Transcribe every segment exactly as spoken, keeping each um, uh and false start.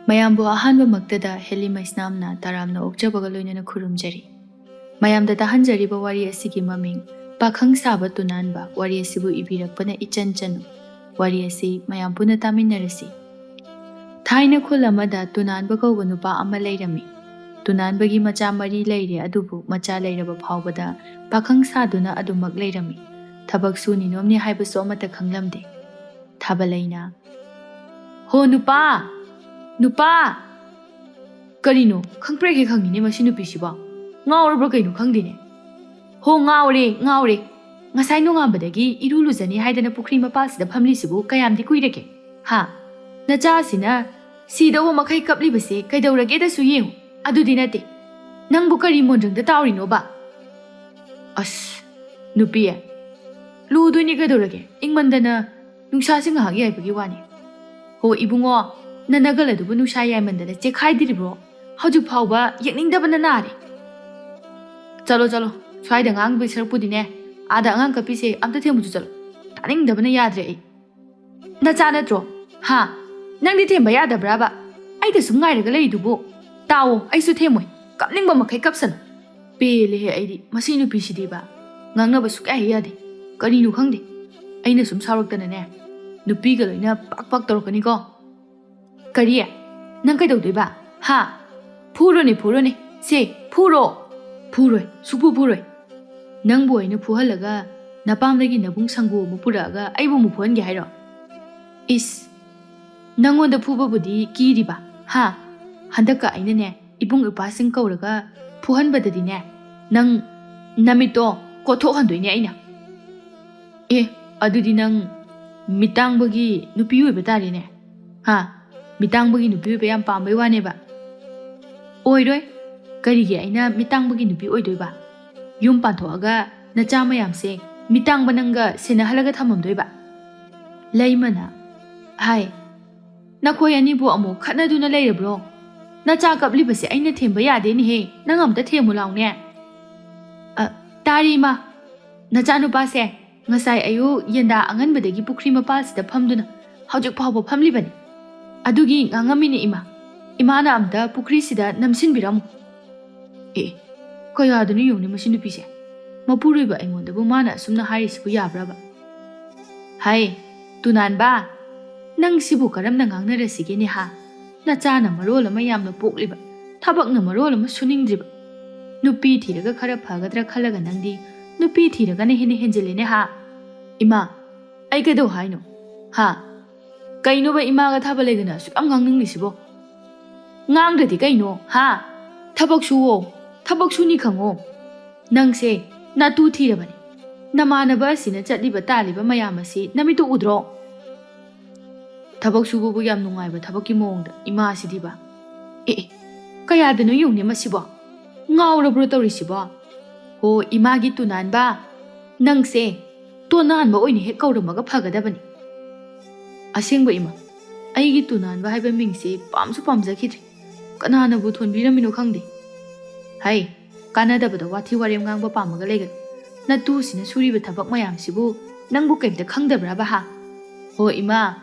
ꯃꯌꯥꯝꯕꯨ ꯑꯍꯥꯟꯕꯃꯛꯇꯗ ꯍꯦꯂꯤ ꯃꯩꯁꯅꯥꯝꯅ ꯇꯔꯥꯝꯅ ꯑꯣꯛꯆꯕꯒ ꯂꯣꯏꯅꯅ ꯈꯨꯔꯨꯝꯖꯔꯤ꯫ ꯃꯌꯥꯝꯗ ꯇꯥꯍꯟꯖꯔꯤꯕ ꯋꯥꯔꯤ ꯑꯁꯤꯒꯤ ꯃꯃꯤꯡ ꯄꯥꯈꯪ ꯁꯥꯕ ꯇꯨꯅꯥꯟꯕ꯫ ꯋꯥꯔꯤ ꯑꯁꯤꯕꯨ ꯏꯕꯤꯔꯛꯄꯅ ꯏꯆꯟ ꯆꯅꯨ꯫ ꯋꯥꯔꯤ ꯑꯁꯤ ꯃꯌꯥꯝ ꯄꯨꯟꯅ ꯇꯥꯃꯤꯟꯅꯔꯁꯤ꯫ ꯊꯥꯏꯅ ꯈꯨꯜ ꯑꯃꯗ ꯇꯨꯅꯥꯟꯕ ꯀꯧꯕ ꯅꯨꯄꯥ ꯑꯃ ꯂꯩꯔꯝꯃꯤ꯫ ꯇꯨꯅꯥꯟꯕꯒꯤ ꯃꯆꯥ ꯃꯔꯤ ꯂꯩꯔꯦ, ꯑꯗꯨꯕꯨ ꯃꯆꯥ ꯂꯩꯔꯕ ꯐꯥꯎꯕꯗ ꯄꯥꯈꯪ ꯁꯥꯗꯨꯅ ꯑꯗꯨꯃꯛ ꯂꯩꯔꯝꯃꯤ꯫ ꯊꯕꯛ ꯁꯨꯅꯤ ꯅꯣꯝꯅꯤ ꯍꯥꯏꯕꯁꯨ ꯑꯃꯠꯇ ꯈꯪꯂꯝꯗꯦ꯫ ꯊꯥꯕꯂꯩꯅ, "ꯍꯣ ꯅꯨꯄꯥ! ꯅꯨꯄꯥ!" ꯀꯔꯤꯅꯣ? ꯈꯪꯄ꯭ꯔꯦꯛ ꯍꯦꯛ ꯈꯪꯉꯤꯅꯦ ꯃꯁꯤ ꯅꯨꯄꯤꯁꯤꯕꯣ꯫ ꯉꯥꯎꯔꯕ꯭ꯔꯥ ꯀꯩꯅꯣ ꯈꯪꯗꯦꯅꯦ꯫ "ꯍꯣ, ꯉꯥꯎꯔꯦ, ꯉꯥꯎꯔꯦ꯫ ꯉꯁꯥꯏ ꯅꯣꯡꯉꯥꯟꯕꯗꯒꯤ ꯏꯔꯨ ꯂꯨꯖꯅꯤ ꯍꯥꯏꯗꯅ ꯄꯨꯈ꯭ꯔꯤ ꯃꯄꯥꯜꯁꯤꯗ ꯐꯝꯂꯤꯁꯤꯕꯨ ꯀꯌꯥꯝꯗꯤ ꯀꯨꯏꯔꯒꯦ? ꯍꯥ? ꯅꯆꯥꯁꯤꯅ ꯁꯤꯗꯧꯕ ꯃꯈꯩ ꯀꯞꯂꯤꯕꯁꯦ ꯀꯩꯗꯧꯔꯒꯦꯗꯁꯨ ꯌꯦꯡꯉꯨ꯫ ꯑꯗꯨꯗꯤ ꯅꯠꯇꯦ꯫ ꯅꯪꯕꯨ ꯀꯔꯤ ꯃꯣꯟꯗ꯭ꯔꯪꯗ ꯇꯥꯎꯔꯤꯅꯣꯕ?" ꯑꯁ, ꯅꯨꯄꯤ, ꯂꯨꯗꯣꯏꯅꯤ ꯀꯩꯗꯧꯔꯒꯦ? ꯏꯪꯃꯟꯗꯅ ꯅꯨꯡꯁꯥꯁꯤ ꯉꯥꯏꯍꯥꯛ ꯌꯥꯏꯕꯒꯤ ꯋꯥꯅꯤ꯫ ꯍꯣ ꯏꯕꯨꯡꯉꯣ, ꯅꯅꯒꯜ ꯑꯗꯨꯕꯨ ꯅꯨꯡꯁꯥ ꯌꯥꯏꯃꯟꯗꯅ ꯆꯦꯛꯈꯥꯏꯗ꯭ꯔꯤꯕ꯭ꯔꯣ? ꯍꯧꯖꯤꯛ ꯐꯥꯎꯕ ꯌꯦꯛꯅꯤꯡꯗꯕꯅ ꯅꯥꯔꯦ꯫ ꯆꯠꯂꯣ, ꯆꯠꯂꯣ, ꯁ꯭ꯋꯥꯏꯗ ꯉꯥꯡꯕꯒꯤ ꯁꯔꯨꯛꯄꯨꯗꯤꯅꯦ, ꯑꯥꯗ ꯑꯉꯥꯡ ꯀꯞꯄꯤꯁꯦ ꯑꯝꯇ ꯊꯦꯝꯃꯨꯆꯣ ꯆꯠꯂꯣ꯫ ꯇꯥꯅꯤꯡꯗꯕꯅ ꯌꯥꯗ꯭ꯔꯦ ꯑꯩ꯫ ꯅꯆꯥ ꯅꯠꯇ꯭ꯔꯣ? ꯍꯥ? ꯅꯪꯗꯤ ꯊꯦꯝꯕ ꯌꯥꯗꯕ꯭ꯔꯥꯕ? ꯑꯩꯗ ꯁꯨꯝ ꯉꯥꯏꯔꯒ ꯂꯩꯔꯤꯗꯨꯕꯨ? ꯇꯥꯎꯑꯣ, ꯑꯩꯁꯨ ꯊꯦꯝꯃꯣꯏ꯫ ꯀꯞꯅꯤꯡꯕ ꯃꯈꯩ ꯀꯞꯁꯅꯨ꯫ ꯄꯦꯜꯂꯦꯍꯦ ꯑꯩꯗꯤ ꯃꯁꯤ ꯅꯨꯄꯤꯁꯤꯗꯤꯕ꯫ ꯉꯥꯡꯅꯕ ꯁꯨꯛꯌꯥ ꯍꯦꯛ ꯌꯥꯗꯦ꯫ ꯀꯔꯤꯅꯣ ꯈꯪꯗꯦ꯫ ꯑꯩꯅ ꯁꯨꯝ ꯁꯥꯎꯔꯛꯇꯅꯅꯦ, ꯅꯨꯄꯤꯒ ꯂꯣꯏꯅ ꯄꯥꯛ ꯄꯥꯛ ꯇꯧꯔꯛꯀꯅꯤꯀꯣ꯫ ꯀꯔꯤ? ꯅꯪ ꯀꯩꯗꯧꯗꯣꯏꯕ? ꯍꯥ? ꯐꯨꯔꯣꯅꯦ, ꯐꯨꯔꯣꯅꯦ꯫ ꯁꯦ, ꯐꯨꯔꯣ꯫ ꯐꯨꯔꯣꯏ, ꯁꯨꯛꯐꯨ ꯐꯨꯔꯣꯏ꯫ ꯅꯪꯕꯨ ꯑꯩꯅ ꯐꯨꯍꯜꯂꯒ ꯅꯄꯥꯝꯗꯒꯤ ꯅꯕꯨꯡ ꯁꯪꯒꯨ ꯑꯃ ꯄꯨꯔꯛꯑꯒ ꯑꯩꯕꯨ ꯑꯃꯨꯛ ꯐꯨꯍꯟꯒꯦ ꯍꯥꯏꯔꯣ? ꯏꯁ, ꯅꯪꯉꯣꯟꯗ ꯐꯨꯕꯕꯨꯗꯤ ꯀꯤꯔꯤꯕ, ꯍꯥ? ꯍꯟꯗꯛꯀ ꯑꯩꯅꯅꯦ, ꯏꯕꯨꯡ ꯏꯄ꯭ꯋꯥꯁꯤꯡ ꯀꯧꯔꯒ ꯐꯨꯍꯟꯕꯗꯗꯤꯅꯦ, ꯅꯪ ꯅꯃꯤꯠꯇꯣ ꯀꯣꯠꯊꯣꯛꯍꯟꯗꯣꯏꯅꯦ ꯑꯩꯅ꯫ ꯑꯦ, ꯑꯗꯨꯗꯤ ꯅꯪ ꯃꯤꯇꯥꯡꯕꯒꯤ ꯅꯨꯄꯤ ꯑꯣꯏꯕ ꯇꯥꯔꯦꯅꯦ? ꯍꯥ? ꯃꯤꯇꯥꯡꯕꯒꯤ ꯅꯨꯄꯤ ꯑꯣꯏꯕ ꯌꯥꯝ ꯄꯥꯝꯕꯩ ꯋꯥꯅꯦꯕ? ꯑꯣꯏꯔꯣꯏ꯫ ꯀꯔꯤꯒꯤ ꯑꯩꯅ ꯃꯤꯇꯥꯡꯕꯒꯤ ꯅꯨꯄꯤ ꯑꯣꯏꯗꯣꯏꯕ? ꯌꯨꯝ ꯄꯥꯟꯊꯣꯛꯑꯒ ꯅꯆꯥ ꯃꯌꯥꯝꯁꯦ ꯃꯤꯇꯥꯡꯕ ꯅꯪꯒ ꯁꯦꯟꯅꯍꯜꯂꯒ ꯊꯝꯃꯝꯗꯣꯏꯕ? ꯂꯩꯃꯅ, ꯍꯥꯏ, ꯅꯈꯣꯏ ꯑꯅꯤꯕꯨ ꯑꯃꯨꯛ ꯈꯠꯅꯗꯨꯅ ꯂꯩꯔꯕ꯭ꯔꯣ? ꯅꯆꯥ ꯀꯞꯂꯤꯕꯁꯦ ꯑꯩꯅ ꯊꯦꯝꯕ ꯌꯥꯗꯦꯅꯦꯍꯦ, ꯅꯪ ꯑꯝꯇ ꯊꯦꯝꯃꯨ ꯂꯥꯎꯅꯦ꯫ ꯑ, ꯇꯥꯔꯤ ꯏꯃꯥ, ꯅꯆꯥꯅꯨꯄꯥꯁꯦ ꯉꯁꯥꯏ ꯑꯌꯨꯛ ꯌꯦꯟꯗꯥ ꯑꯉꯟꯕꯗꯒꯤ ꯄꯨꯈ꯭ꯔꯤ ꯃꯄꯥꯜꯁꯤꯗ ꯐꯝꯗꯨꯅ ꯍꯧꯖꯤꯛ ꯐꯥꯎꯕ ꯐꯝꯂꯤꯕꯅꯤ꯫ ꯑꯗꯨꯒꯤ ꯉꯥꯡꯉꯝꯃꯤꯅꯤ ꯏꯃꯥ꯫ ꯏꯃꯥꯅ ꯑꯝꯇ ꯄꯨꯈ꯭ꯔꯤꯁꯤꯗ ꯅꯝꯁꯤꯟꯕꯤꯔꯝꯃꯨ꯫ ꯑꯦ, ꯀꯌꯥꯗꯅꯣ ꯌꯦꯡꯉꯨꯅꯦ ꯃꯁꯤ ꯅꯨꯄꯤꯁꯦ꯫ ꯃꯄꯨꯔꯣꯏꯕ ꯑꯩꯉꯣꯟꯗꯕꯨ ꯃꯥꯅ ꯑꯁꯨꯝꯅ ꯍꯥꯏꯔꯤꯁꯤꯕꯨ ꯌꯥꯕ꯭ꯔꯕ? ꯍꯥꯏ, ꯇꯨꯅꯥꯟꯕ, ꯅꯪ ꯁꯤꯕꯨ ꯀꯔꯝꯅ ꯉꯥꯡꯅꯔꯁꯤꯒꯦꯅꯦ ꯍꯥ? ꯅꯆꯥꯅ ꯃꯔꯣꯜ ꯑꯃ ꯌꯥꯝꯅ ꯄꯣꯛꯂꯤꯕ, ꯊꯕꯛꯅ ꯃꯔꯣꯜ ꯑꯃ ꯁꯨꯅꯤꯡꯗ꯭ꯔꯤꯕ꯫ ꯅꯨꯄꯤ ꯊꯤꯔꯒ ꯈꯔ ꯐꯒꯗ꯭ꯔꯥ ꯈꯜꯂꯒ ꯅꯪꯗꯤ ꯅꯨꯄꯤ ꯊꯤꯔꯒꯅ ꯍꯦꯟꯅ ꯍꯦꯟꯖꯤꯜꯂꯦꯅꯦ ꯍꯥ? ꯏꯃꯥ, ꯑꯩ ꯀꯩꯗꯧ ꯍꯥꯏꯅꯣ? ꯍꯥ? ꯀꯩꯅꯣꯕ ꯏꯃꯥꯒ ꯊꯥꯕ ꯂꯩꯒꯅ ꯑꯁꯨꯛ ꯌꯥꯝ ꯉꯥꯡꯅꯤꯡꯂꯤꯁꯤꯕꯣ? ꯉꯥꯡꯗ꯭ꯔꯗꯤ ꯀꯩꯅꯣ? ꯍꯥ? ꯊꯕꯛ ꯁꯨꯋꯣ꯫ ꯊꯕꯛ ꯁꯨꯅꯤ ꯈꯪꯉꯣ꯫ ꯅꯪꯁꯦ ꯅꯇꯨ ꯊꯤꯔꯕꯅꯤ꯫ ꯅꯃꯥꯟꯅꯕ ꯑꯁꯤꯅ ꯆꯠꯂꯤꯕ ꯇꯥꯜꯂꯤꯕ ꯃꯌꯥꯝ ꯑꯁꯤ ꯅꯃꯤꯠꯇꯨ ꯎꯗ꯭ꯔꯣ? ꯊꯕꯛ ꯁꯨꯕꯕꯨ ꯌꯥꯝ ꯅꯨꯡꯉꯥꯏꯕ ꯊꯕꯛꯀꯤ ꯃꯑꯣꯡꯗ ꯏꯃꯥꯁꯤꯗꯤꯕ꯫ ꯑꯦ, ꯑꯦ, ꯀꯌꯥꯗꯅꯣ ꯌꯦꯡꯉꯨꯅꯦ ꯃꯁꯤꯕꯣ? ꯉꯥꯎꯔꯕ꯭ꯔꯣ ꯇꯧꯔꯤꯁꯤꯕꯣ? ꯍꯣ, ꯏꯃꯥꯒꯤ ꯇꯨꯅꯥꯟꯕ, ꯅꯪꯁꯦ ꯇꯣꯅꯥꯟꯕ ꯑꯣꯏꯅ ꯍꯦꯛ ꯀꯧꯔꯝꯃꯒ ꯐꯒꯗꯕꯅꯤ꯫ ꯑꯁꯦꯡꯕ ꯏꯃꯥ, ꯑꯩꯒꯤ ꯇꯨꯅꯥꯟꯕ ꯍꯥꯏꯕ ꯃꯤꯡꯁꯦ ꯄꯥꯝꯁꯨ ꯄꯥꯝꯖꯈꯤꯗ꯭ꯔꯦ꯫ ꯀꯅꯥꯅꯕꯨ ꯊꯣꯟꯕꯤꯔꯝꯃꯤꯅꯣ ꯈꯪꯗꯦ꯫ ꯍꯩ, ꯀꯥꯟꯅꯗꯕꯗ ꯋꯥꯊꯤ ꯋꯥꯔꯦꯝ ꯉꯥꯡꯕ ꯄꯥꯝꯃꯒ ꯂꯩꯒꯅꯨ꯫ ꯅꯇꯨꯁꯤꯅ ꯁꯨꯔꯤꯕ ꯊꯕꯛ ꯃꯌꯥꯝꯁꯤꯕꯨ ꯅꯪꯕꯨ ꯀꯩꯝꯇ ꯈꯪꯗꯕ꯭ꯔꯥꯕ ꯍꯥ? ꯍꯣ ꯏꯃꯥ,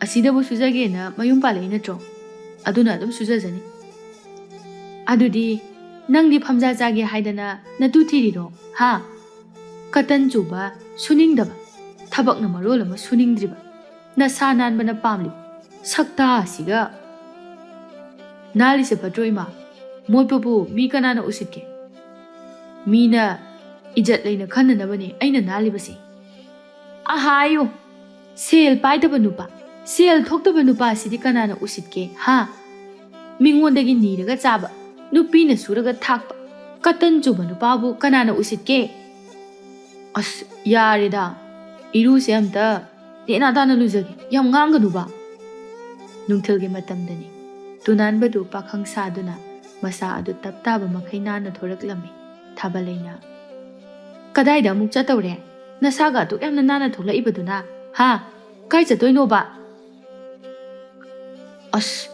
ꯑꯁꯤꯗꯕꯨ ꯁꯨꯖꯒꯦꯅ ꯃꯌꯨꯝ ꯄꯥꯜꯂꯛꯏ ꯅꯠꯇ꯭ꯔꯣ? ꯑꯗꯨꯅ ꯑꯗꯨꯝ ꯁꯨꯖꯖꯅꯤ꯫ ꯑꯗꯨꯗꯤ ꯅꯪꯗꯤ ꯐꯝꯖꯥ ꯆꯥꯒꯦ ꯍꯥꯏꯗꯅ ꯅꯇꯨ ꯊꯤꯔꯤꯔꯣ? ꯍꯥ? ꯀꯇꯟ ꯆꯨꯕ, ꯁꯨꯅꯤꯡꯗꯕ, ꯊꯕꯛꯅ ꯃꯔꯣꯜ ꯑꯃ ꯁꯨꯅꯤꯡꯗ꯭ꯔꯤꯕ, ꯅꯁꯥ ꯅꯥꯟꯕꯅ ꯄꯥꯝꯂꯤꯕ ꯁꯛꯇꯥ ꯑꯁꯤꯒ꯫ ꯅꯥꯜꯂꯤꯁꯦ ꯐꯠꯇ꯭ꯔꯣ ꯏꯃꯥ? ꯃꯣꯠꯄꯕꯨ ꯃꯤ ꯀꯅꯥꯅ ꯎꯁꯤꯠꯀꯦ? ꯃꯤꯅ ꯏꯖꯠ ꯂꯩꯅ ꯈꯟꯅꯅꯕꯅꯦ ꯑꯩꯅ ꯅꯥꯜꯂꯤꯕꯁꯦ꯫ ꯑꯍꯥꯌꯨ! ꯁꯦꯜ ꯄꯥꯏꯗꯕ ꯅꯨꯄꯥ, ꯁꯦꯜ ꯊꯣꯛꯇꯕ ꯅꯨꯄꯥꯁꯤꯗꯤ ꯀꯅꯥꯅ ꯎꯁꯤꯠꯀꯦ ꯍꯥ? ꯃꯤꯉꯣꯟꯗꯒꯤ ꯅꯤꯔꯒ ꯆꯥꯕ, ꯅꯨꯄꯤꯅ ꯁꯨꯔꯒ ꯊꯥꯛꯄ, ꯀꯇꯟ ꯆꯨꯕ ꯅꯨꯄꯥꯕꯨ ꯀꯅꯥꯅ ꯎꯁꯤꯠꯀꯦ? ꯑꯁ, ꯌꯥꯔꯦꯗ, ꯏꯔꯨꯁꯦ ꯑꯝꯇ ꯅꯦꯅꯥ ꯇꯥꯅ ꯂꯨꯖꯒꯦ, ꯌꯥꯝ ꯉꯥꯡꯒꯅꯨꯕ꯫ ꯅꯨꯡꯊꯤꯜꯒꯤ ꯃꯇꯝꯗꯅꯤ꯫ ꯇꯨꯅꯥꯟꯕꯗꯨ ꯄꯥꯈꯪ ꯁꯥꯗꯨꯅ ꯃꯁꯥ ꯑꯗꯨ ꯇꯞ ꯇꯥꯕ ꯃꯈꯩ ꯅꯥꯟꯅ ꯊꯣꯔꯛꯂꯝꯃꯤ꯫ ꯊꯥꯕꯂꯩꯅ, "ꯀꯗꯥꯏꯗ ꯑꯃꯨꯛ ꯆꯠꯇꯧꯔꯦ? ꯅꯁꯥꯒ ꯑꯗꯨꯛ ꯌꯥꯝꯅ ꯅꯥꯟꯅ ꯊꯣꯛꯂꯛꯏꯕꯗꯨꯅ, ꯍꯥ? ꯀꯥꯏ ꯆꯠꯇꯣꯏꯅꯣꯕ?" "ꯑꯁ,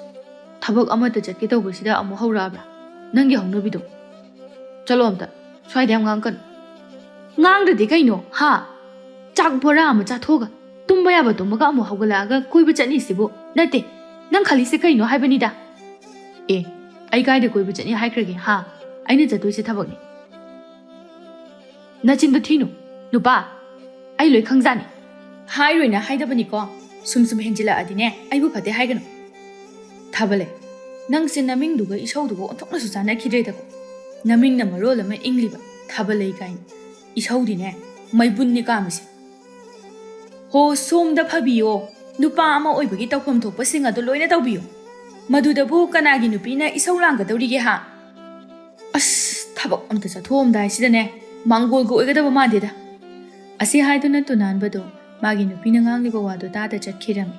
ꯊꯕꯛ ꯑꯃꯠꯇ ꯆꯠꯀꯦ ꯇꯧꯕꯁꯤꯗ ꯑꯃꯨꯛ ꯍꯧꯔꯛꯑꯕ꯭ꯔꯥ ꯅꯪꯒꯤ ꯍꯧꯅꯕꯤꯗꯣ? ꯆꯠꯂꯣ ꯑꯝꯇ, ꯁ꯭ꯋꯥꯏꯗ ꯌꯥꯝ ꯉꯥꯡꯀꯅꯨ꯫" "ꯉꯥꯡꯗ꯭ꯔꯗꯤ ꯀꯩꯅꯣ, ꯍꯥ? ꯆꯥꯛ ꯕꯣꯔꯥ ꯑꯃ ꯆꯥꯊꯣꯛꯑꯒ ꯇꯨꯝꯕ ꯌꯥꯕ ꯇꯨꯝꯃꯒ ꯑꯃꯨꯛ ꯍꯧꯒꯠꯂꯛꯑꯒ ꯀꯣꯏꯕ ꯆꯠꯅꯤꯁꯤꯕꯨ ꯅꯠꯇꯦ꯫ ꯅꯪ ꯈꯜꯂꯤꯁꯦ ꯀꯩꯅꯣ ꯍꯥꯏꯕꯅꯤꯗ?" ꯑꯦ, ꯑꯩ ꯀꯥꯏꯗ ꯀꯣꯏꯕ ꯆꯠꯅꯤ ꯍꯥꯏꯈ꯭ꯔꯒꯦ? ꯍꯥ? ꯑꯩꯅ ꯆꯠꯇꯣꯏꯁꯦ ꯊꯕꯛꯅꯤ꯫ ꯅꯆꯤꯟꯗꯣ ꯊꯤꯅꯨ, ꯅꯨꯄꯥ꯫ ꯑꯩ ꯂꯣꯏ ꯈꯪꯖꯥꯅꯤ꯫ ꯍꯥꯏꯔꯣꯏꯅ ꯍꯥꯏꯗꯕꯅꯤꯀꯣ꯫ ꯁꯨꯝ ꯁꯨꯝ ꯍꯦꯟꯖꯤꯜꯂꯛꯑꯗꯤꯅꯦ, ꯑꯩꯕꯨ ꯐꯠꯇꯦ ꯍꯥꯏꯒꯅꯨ꯫ ꯊꯥꯕꯂꯩ, ꯅꯪꯁꯦ ꯅꯃꯤꯡꯗꯨꯒ ꯏꯁꯧꯗꯨꯒ ꯑꯣꯟꯊꯣꯛꯅꯁꯨ ꯆꯥꯟꯅꯈꯤꯗ꯭ꯔꯦꯗꯀꯣ꯫ ꯅꯃꯤꯡꯅ ꯃꯔꯣꯜ ꯑꯃ ꯏꯪꯂꯤꯕ, ꯊꯥꯕꯂꯩ ꯀꯥꯏꯅ꯫ ꯏꯁꯧꯗꯤꯅꯦ, ꯃꯩꯕꯨꯟꯅꯦ ꯀꯥꯝꯃꯤꯁꯦ꯫ ꯍꯣ, ꯁꯣꯝꯗ ꯐꯕꯤꯌꯣ꯫ ꯅꯨꯄꯥ ꯑꯃ ꯑꯣꯏꯕꯒꯤ ꯇꯧꯐꯝ ꯊꯣꯛꯄꯁꯤꯡ ꯑꯗꯨ ꯂꯣꯏꯅ ꯇꯧꯕꯤꯌꯨ꯫ ꯃꯗꯨꯗꯕꯨ ꯀꯅꯥꯒꯤ ꯅꯨꯄꯤꯅ ꯏꯁꯧ ꯂꯥꯡꯒꯗꯧꯔꯤꯒꯦ, ꯍꯥ? ꯑꯁ, ꯊꯕꯛ ꯑꯝꯇ ꯆꯠꯊꯣꯛꯑꯝꯗꯥꯏꯁꯤꯗꯅꯦ, ꯃꯥꯡꯒꯣꯜꯒ ꯑꯣꯏꯒꯗꯕ ꯃꯥꯟꯗꯦꯗ꯫ ꯑꯁꯤ ꯍꯥꯏꯗꯨꯅ ꯇꯨꯅꯥꯟꯕꯗꯣ ꯃꯥꯒꯤ ꯅꯨꯄꯤꯅ ꯉꯥꯡꯂꯤꯕ ꯋꯥꯗꯨ ꯇꯥꯗ ꯆꯠꯈꯤꯔꯝꯃꯤ꯫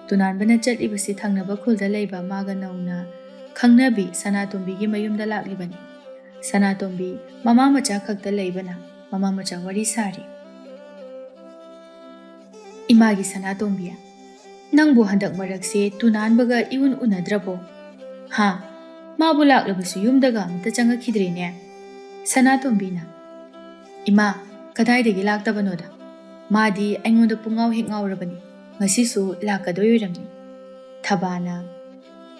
ꯇꯨꯅꯥꯟꯕꯅ ꯆꯠꯂꯤꯕꯁꯤ ꯊꯪꯅꯕ ꯈꯨꯜꯗ ꯂꯩꯕ ꯃꯥꯒ ꯅꯧꯅ ꯈꯪꯅꯕꯤ ꯁꯅꯥꯇꯣꯝꯕꯤꯒꯤ ꯃꯌꯨꯝꯗ ꯂꯥꯛꯂꯤꯕꯅꯤ꯫ ꯁꯅꯥꯇꯣꯝꯕꯤ ꯃꯃꯥ ꯃꯆꯥ ꯈꯛꯇ ꯂꯩꯕꯅ ꯃꯃꯥ ꯃꯆꯥ ꯋꯥꯔꯤ ꯁꯥꯔꯤ꯫ ꯏꯃꯥꯒꯤ ꯁꯅꯥꯇꯣꯝꯕꯤ, ꯅꯪꯕꯨ ꯍꯟꯗꯛ ꯃꯔꯛꯁꯦ ꯇꯨꯅꯥꯟꯕꯒ ꯏꯎꯟ ꯎꯅꯗ꯭ꯔꯕꯣ? ꯍꯥ? ꯃꯥꯕꯨ ꯂꯥꯛꯂꯕꯁꯨ ꯌꯨꯝꯗꯒ ꯑꯃꯇ ꯆꯪꯉꯛꯈꯤꯗ꯭ꯔꯦꯅꯦ꯫ ꯁꯅꯥꯇꯣꯝꯕꯤꯅ, ꯏꯃꯥ, ꯀꯗꯥꯏꯗꯒꯤ ꯂꯥꯛꯇꯕꯅꯣꯗ? ꯃꯥꯗꯤ ꯑꯩꯉꯣꯟꯗ ꯄꯨꯡꯉꯥꯎ ꯍꯦꯛ ꯉꯥꯎꯔꯕꯅꯤ꯫ ꯉꯁꯤꯁꯨ ꯂꯥꯛꯀꯗꯣꯏ ꯑꯣꯏꯔꯝꯅꯤ꯫ ꯊꯕꯥꯅ,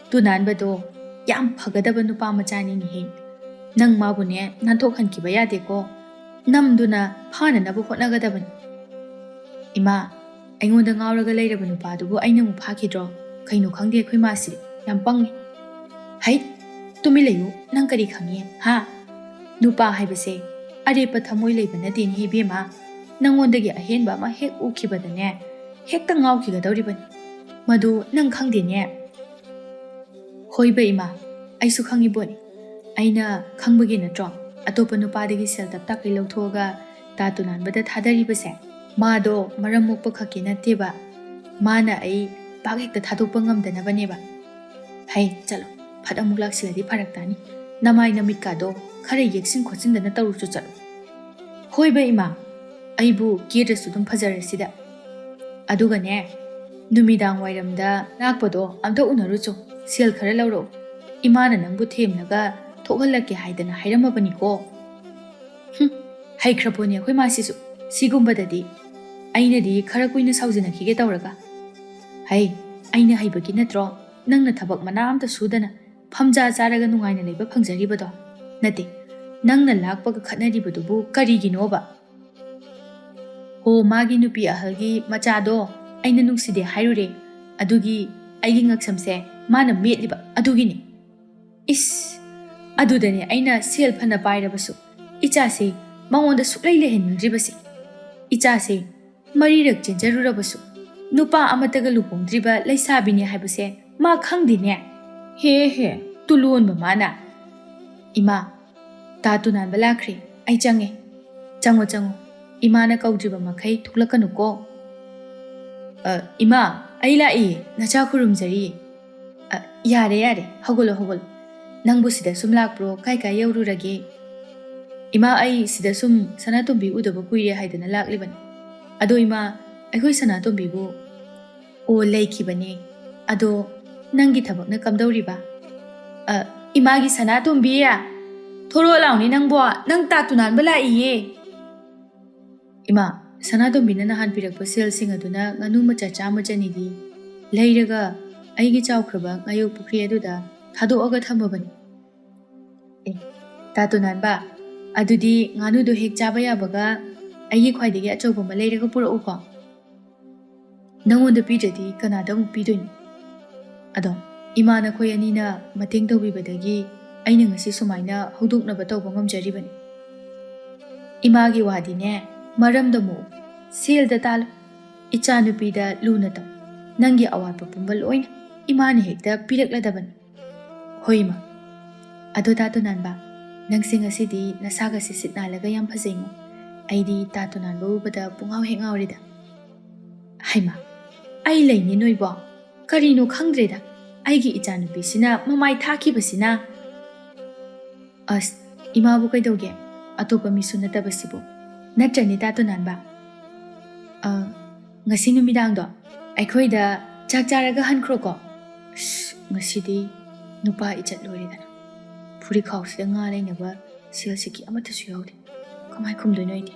ꯇꯨꯅꯥꯟꯕꯗꯣ ꯌꯥꯝ ꯐꯒꯗꯕ ꯅꯨꯄꯥ ꯃꯆꯥꯅꯤꯅꯦꯍꯦ꯫ ꯅꯪ ꯃꯥꯕꯨꯅꯦ ꯅꯥꯟꯊꯣꯛꯍꯟꯈꯤꯕ ꯌꯥꯗꯦꯀꯣ꯫ ꯅꯝꯗꯨꯅ ꯐꯥꯅꯅꯕ ꯍꯣꯠꯅꯒꯗꯕꯅꯤ꯫ ꯏꯃꯥ, ꯑꯩꯉꯣꯟꯗ ꯉꯥꯎꯔꯒ ꯂꯩꯔꯕ ꯅꯨꯄꯥꯗꯨꯕꯨ ꯑꯩꯅ ꯑꯃꯨꯛ ꯐꯥꯈꯤꯗ꯭ꯔꯣ? ꯀꯩꯅꯣ ꯈꯪꯗꯦ ꯑꯩꯈꯣꯏ ꯃꯥꯁꯤ, ꯌꯥꯝ ꯄꯪꯉꯤ꯫ ꯍꯩ, ꯇꯨꯃꯤꯟ ꯂꯩꯌꯨ, ꯅꯪ ꯀꯔꯤ ꯈꯪꯉꯤ, ꯍꯥ? ꯅꯨꯄꯥ ꯍꯥꯏꯕꯁꯦ ꯑꯔꯦꯞꯄ ꯊꯃꯣꯏ ꯂꯩꯕ ꯅꯠꯇꯦꯅꯦ ꯏꯕꯦꯝꯃ꯫ ꯅꯪꯉꯣꯟꯗꯒꯤ ꯑꯍꯦꯟꯕ ꯑꯃ ꯍꯦꯛ ꯎꯈꯤꯕꯗꯅꯦ, ꯍꯦꯛꯇ ꯉꯥꯎꯈꯤꯒꯗꯧꯔꯤꯕꯅꯤ꯫ ꯃꯗꯨ ꯅꯪ ꯈꯪꯗꯦꯅꯦ꯫ ꯍꯣꯏꯕ ꯏꯃꯥ, ꯑꯩꯁꯨ ꯈꯪꯉꯤꯕꯣꯅꯤ꯫ ꯑꯩꯅ ꯈꯪꯕꯒꯤ ꯅꯠꯇ꯭ꯔꯣ ꯑꯇꯣꯞꯄ ꯅꯨꯄꯥꯗꯒꯤ ꯁꯦꯜ ꯇꯞ ꯇꯥꯈꯩ ꯂꯧꯊꯣꯛꯑꯒ ꯇꯥ ꯇꯨꯅꯥꯟꯕꯗ ꯊꯥꯗꯔꯤꯕꯁꯦ? ꯃꯥꯗꯣ ꯃꯔꯝ ꯃꯣꯛꯄ ꯈꯛꯀꯤ ꯅꯠꯇꯦꯕ, ꯃꯥꯅ ꯑꯩ ꯄꯥꯛ ꯍꯦꯛꯇ ꯊꯥꯗꯣꯛꯄ ꯉꯝꯗꯅꯕꯅꯦꯕ꯫ ꯍꯩ, ꯆꯠꯂꯣ, ꯐꯠ ꯑꯃꯨꯛ ꯂꯥꯛꯁꯤꯜꯂꯗꯤ ꯐꯔꯛ ꯇꯥꯅꯤ꯫ ꯅꯃꯥꯏ ꯅꯃꯤꯠꯀꯥꯗꯣ ꯈꯔ ꯌꯦꯛꯁꯤꯟ ꯈꯣꯠꯆꯤꯟꯗꯅ ꯇꯧꯔꯨꯆꯣ, ꯆꯠꯂꯣ꯫ ꯍꯣꯏꯕ ꯏꯃꯥ, ꯑꯩꯕꯨ ꯀꯦꯗ꯭ꯔꯁꯨ ꯑꯗꯨꯝ ꯐꯖꯔꯁꯤꯗ꯫ ꯑꯗꯨꯒꯅꯦ, ꯅꯨꯃꯤꯗꯥꯡ ꯋꯥꯏꯔꯝꯗ ꯂꯥꯛꯄꯗꯣ ꯑꯝꯇ ꯎꯅꯔꯨꯆꯣ, ꯁꯦꯜ ꯈꯔ ꯂꯧꯔꯛꯎ꯫ ꯏꯃꯥꯅ ꯅꯪꯕꯨ ꯊꯦꯝꯂꯒ ꯊꯣꯛꯍꯜꯂꯛꯀꯦ ꯍꯥꯏꯗꯅ ꯍꯥꯏꯔꯝꯃꯕꯅꯤꯀꯣ꯫ ꯍꯨꯝ, ꯍꯩꯈ꯭ꯔꯄꯣꯠꯅꯤ ꯑꯩꯈꯣꯏ ꯃꯥꯁꯤꯁꯨ꯫ ꯁꯤꯒꯨꯝꯕꯗꯗꯤ ꯑꯩꯅꯗꯤ ꯈꯔ ꯀꯨꯏꯅ ꯁꯥꯎꯖꯤꯟꯅꯈꯤꯒꯦ ꯇꯧꯔꯒ꯫ ꯍꯩ, ꯑꯩꯅ ꯍꯩꯕꯒꯤ ꯅꯠꯇ꯭ꯔꯣ ꯅꯪꯅ ꯊꯕꯛ ꯃꯅꯥ ꯑꯝꯇ ꯁꯨꯗꯅ ꯐꯝꯖꯥ ꯆꯥꯔꯒ ꯅꯨꯡꯉꯥꯏꯅ ꯂꯩꯕ ꯐꯪꯖꯔꯤꯕꯗꯣ? ꯅꯠꯇꯦ, ꯅꯪꯅ ꯂꯥꯛꯄꯒ ꯈꯠꯅꯔꯤꯕꯗꯨꯕꯨ ꯀꯔꯤꯒꯤꯅꯣꯕ? ꯍꯣ, ꯃꯥꯒꯤ ꯅꯨꯄꯤ ꯑꯍꯜꯒꯤ ꯃꯆꯥꯗꯣ ꯑꯩꯅ ꯅꯨꯡꯁꯤꯗꯦ ꯍꯥꯏꯔꯨꯔꯦ, ꯑꯗꯨꯒꯤ ꯑꯩꯒꯤ ꯉꯛꯁꯝꯁꯦ ꯃꯥꯅ ꯃꯦꯠꯂꯤꯕ ꯑꯗꯨꯒꯤꯅꯤ꯫ ꯏꯁ, ꯑꯗꯨꯗꯅꯦ ꯑꯩꯅ ꯁꯦꯜ ꯐꯅ ꯄꯥꯏꯔꯕꯁꯨ ꯏꯆꯥꯁꯦ ꯃꯉꯣꯟꯗ ꯁꯨꯛꯂꯩ ꯂꯩꯍꯟꯅꯤꯡꯗ꯭ꯔꯤꯕꯁꯦ꯫ ꯏꯆꯥꯁꯦ ꯃꯔꯤꯔꯛ ꯆꯦꯟꯖꯔꯨꯔꯕꯁꯨ ꯅꯨꯄꯥ ꯑꯃꯠꯇꯒ ꯂꯨꯍꯣꯡꯗ꯭ꯔꯤꯕ ꯂꯩꯁꯥꯕꯤꯅꯤ ꯍꯥꯏꯕꯁꯦ ꯃꯥ ꯈꯪꯗꯦꯅꯦ꯫ ꯍꯦ ꯍꯦ, ꯇꯨꯂꯣꯟꯕ ꯃꯥꯅ꯫ ꯏꯃꯥ, ꯇꯥ ꯇꯨꯅꯥꯟꯕ ꯂꯥꯛꯈ꯭ꯔꯦ, ꯑꯩ ꯆꯪꯉꯦ꯫ ꯆꯪꯉꯣ, ꯆꯪꯉꯣ, ꯏꯃꯥꯅ ꯀꯧꯗ꯭ꯔꯤꯕ ꯃꯈꯩ ꯊꯣꯛꯂꯛꯀꯅꯨꯀꯣ꯫ "ꯑ, ꯏꯃꯥ, ꯑꯩ ꯂꯥꯛꯏꯌꯦ, ꯅꯆꯥ ꯈꯨꯔꯨꯝꯖꯔꯤꯌꯦ꯫" "ꯑ, ꯌꯥꯔꯦ, ꯌꯥꯔꯦ, ꯍꯧꯒꯠꯂꯣ, ꯍꯧꯒꯠꯂꯣ꯫ ꯅꯪꯕꯨ ꯁꯤꯗ ꯁꯨꯝ ꯂꯥꯛꯄ꯭ꯔꯣ? ꯀꯥꯏ ꯀꯥꯏ ꯌꯧꯔꯨꯔꯒꯦ?" "ꯏꯃꯥ, ꯑꯩ ꯁꯤꯗ ꯁꯨꯝ ꯁꯅꯥꯇꯣꯝꯕꯤ ꯎꯗꯕ ꯀꯨꯏꯔꯦ ꯍꯥꯏꯗꯅ ꯂꯥꯛꯂꯤꯕꯅꯤ꯫ ꯑꯗꯣ ꯏꯃꯥ, ꯑꯩꯈꯣꯏ ꯁꯅꯥꯇꯣꯝꯕꯤꯕꯨ..." "ꯑꯣ, ꯂꯩꯈꯤꯕꯅꯦ꯫ ꯑꯗꯣ ꯅꯪꯒꯤ ꯊꯕꯛꯅ ꯀꯝꯗꯧꯔꯤꯕ?" "ꯑ, ꯏꯃꯥꯒꯤ ꯁꯅꯥꯇꯣꯝꯕꯤ, ꯊꯣꯔꯛꯑꯣ ꯂꯥꯎꯅꯦ ꯅꯪꯕꯣ, ꯅꯪ ꯇꯥ ꯇꯨꯅꯥꯟꯕ ꯂꯥꯛꯏꯌꯦ꯫" "ꯏꯃꯥ, ꯁꯅꯥꯇꯣꯝꯕꯤꯅ ꯅꯍꯥꯟ ꯄꯤꯔꯛꯄ ꯁꯦꯜꯁꯤꯡ ꯑꯗꯨꯅ ꯉꯥꯅꯨ ꯃꯆꯥ ꯆꯥꯝꯃ ꯆꯅꯤꯗꯤ ꯂꯩꯔꯒ ꯑꯩꯒꯤ ꯆꯥꯎꯈ꯭ꯔꯕ ꯉꯥꯌꯣꯛ ꯄꯨꯈ꯭ꯔꯤ ꯑꯗꯨꯗ ꯊꯥꯗꯣꯛꯑꯒ ꯊꯝꯃꯕꯅꯤ꯫" "ꯑꯦ, ꯇꯥ ꯇꯨꯅꯥꯟꯕ, ꯑꯗꯨꯗꯤ ꯉꯥꯅꯨꯗꯣ ꯍꯦꯛ ꯆꯥꯕ ꯌꯥꯕꯒ ꯑꯩꯒꯤ ꯈ꯭ꯋꯥꯏꯗꯒꯤ ꯑꯆꯧꯕ ꯑꯃ ꯂꯩꯔꯒ ꯄꯨꯔꯛꯎꯀꯣ꯫ ꯅꯪꯉꯣꯟꯗ ꯄꯤꯗ꯭ꯔꯗꯤ ꯀꯅꯥꯗ ꯑꯃꯨꯛ ꯄꯤꯗꯣꯏꯅꯣ? ꯑꯗꯣ ꯏꯃꯥ ꯅꯈꯣꯏ ꯑꯅꯤꯅ ꯃꯇꯦꯡ ꯇꯧꯕꯤꯕꯗꯒꯤ ꯑꯩꯅ ꯉꯁꯤ ꯁꯨꯃꯥꯏꯅ ꯍꯧꯗꯣꯛꯅꯕ ꯇꯧꯕ ꯉꯝꯖꯔꯤꯕꯅꯤ꯫" "ꯏꯃꯥꯒꯤ ꯋꯥꯗꯤꯅꯦ, ꯃꯔꯝꯗ ꯃꯣꯛꯎ, ꯁꯦꯜꯗ ꯇꯥꯜꯂꯨ꯫ ꯏꯆꯥꯅꯨꯄꯤꯗ ꯂꯨꯅ ꯇꯧ꯫ ꯅꯪꯒꯤ ꯑꯋꯥꯠꯄ ꯄꯨꯝꯕ ꯂꯣꯏꯅ ꯏꯃꯥꯅ ꯍꯦꯛꯇ ꯄꯤꯔꯛꯂꯗꯕꯅꯤ꯫" "ꯍꯣꯏ, ꯏꯃꯥ꯫ ꯑꯗꯣ ꯇꯥ ꯇꯨꯅꯥꯟꯕ, ꯅꯪꯁꯦ ꯉꯁꯤꯗꯤ ꯅꯁꯥꯒꯁꯦ ꯁꯤꯠ ꯅꯥꯜꯂꯒ ꯌꯥꯝ ꯐꯖꯩꯉꯣ꯫ ꯑꯩꯗꯤ ꯇꯥ ꯇꯨꯅꯥꯟꯕ ꯎꯕꯗ ꯄꯨꯡꯉꯥꯎ ꯍꯦꯛ ꯉꯥꯎꯔꯦꯗ꯫" "ꯍꯩꯃꯥ, ꯑꯩ ꯂꯩꯅꯦ ꯅꯣꯏꯕꯣ? ꯀꯔꯤꯅꯣ ꯈꯪꯗ꯭ꯔꯦꯗ꯫ ꯑꯩꯒꯤ ꯏꯆꯥꯅꯨꯄꯤꯁꯤꯅ ꯃꯃꯥꯏ ꯊꯥꯈꯤꯕꯁꯤꯅ꯫" "ꯑꯁ, ꯏꯃꯥꯕꯨ ꯀꯩꯗꯧꯒꯦ? ꯑꯇꯣꯞꯄ ꯃꯤꯁꯨ ꯅꯠꯇꯕꯁꯤꯕꯨ꯫ ꯅꯠꯇ꯭ꯔꯅꯦ ꯇꯥ ꯇꯨꯅꯥꯟꯕ? ꯑ, ꯉꯁꯤ ꯅꯨꯃꯤꯗꯥꯡꯗꯣ ꯑꯩꯈꯣꯏꯗ ꯆꯥꯛ ꯆꯥꯔꯒ ꯍꯟꯈ꯭ꯔꯣꯀꯣ꯫" ꯑꯁ, ꯉꯁꯤꯗꯤ ꯅꯨꯄꯥ ꯏꯖꯠ ꯂꯣꯏꯔꯦꯗꯅ꯫ ꯐꯨꯔꯤꯠꯈꯥꯎꯁꯤꯗ ꯉꯥ ꯂꯩꯅꯕ ꯁꯦꯜꯁꯤꯀꯤ ꯑꯃꯠꯇꯁꯨ ꯌꯥꯎꯗꯦ꯫ ꯀꯃꯥꯏ ꯈꯨꯝꯗꯣꯏꯅꯣ ꯑꯩꯗꯤ?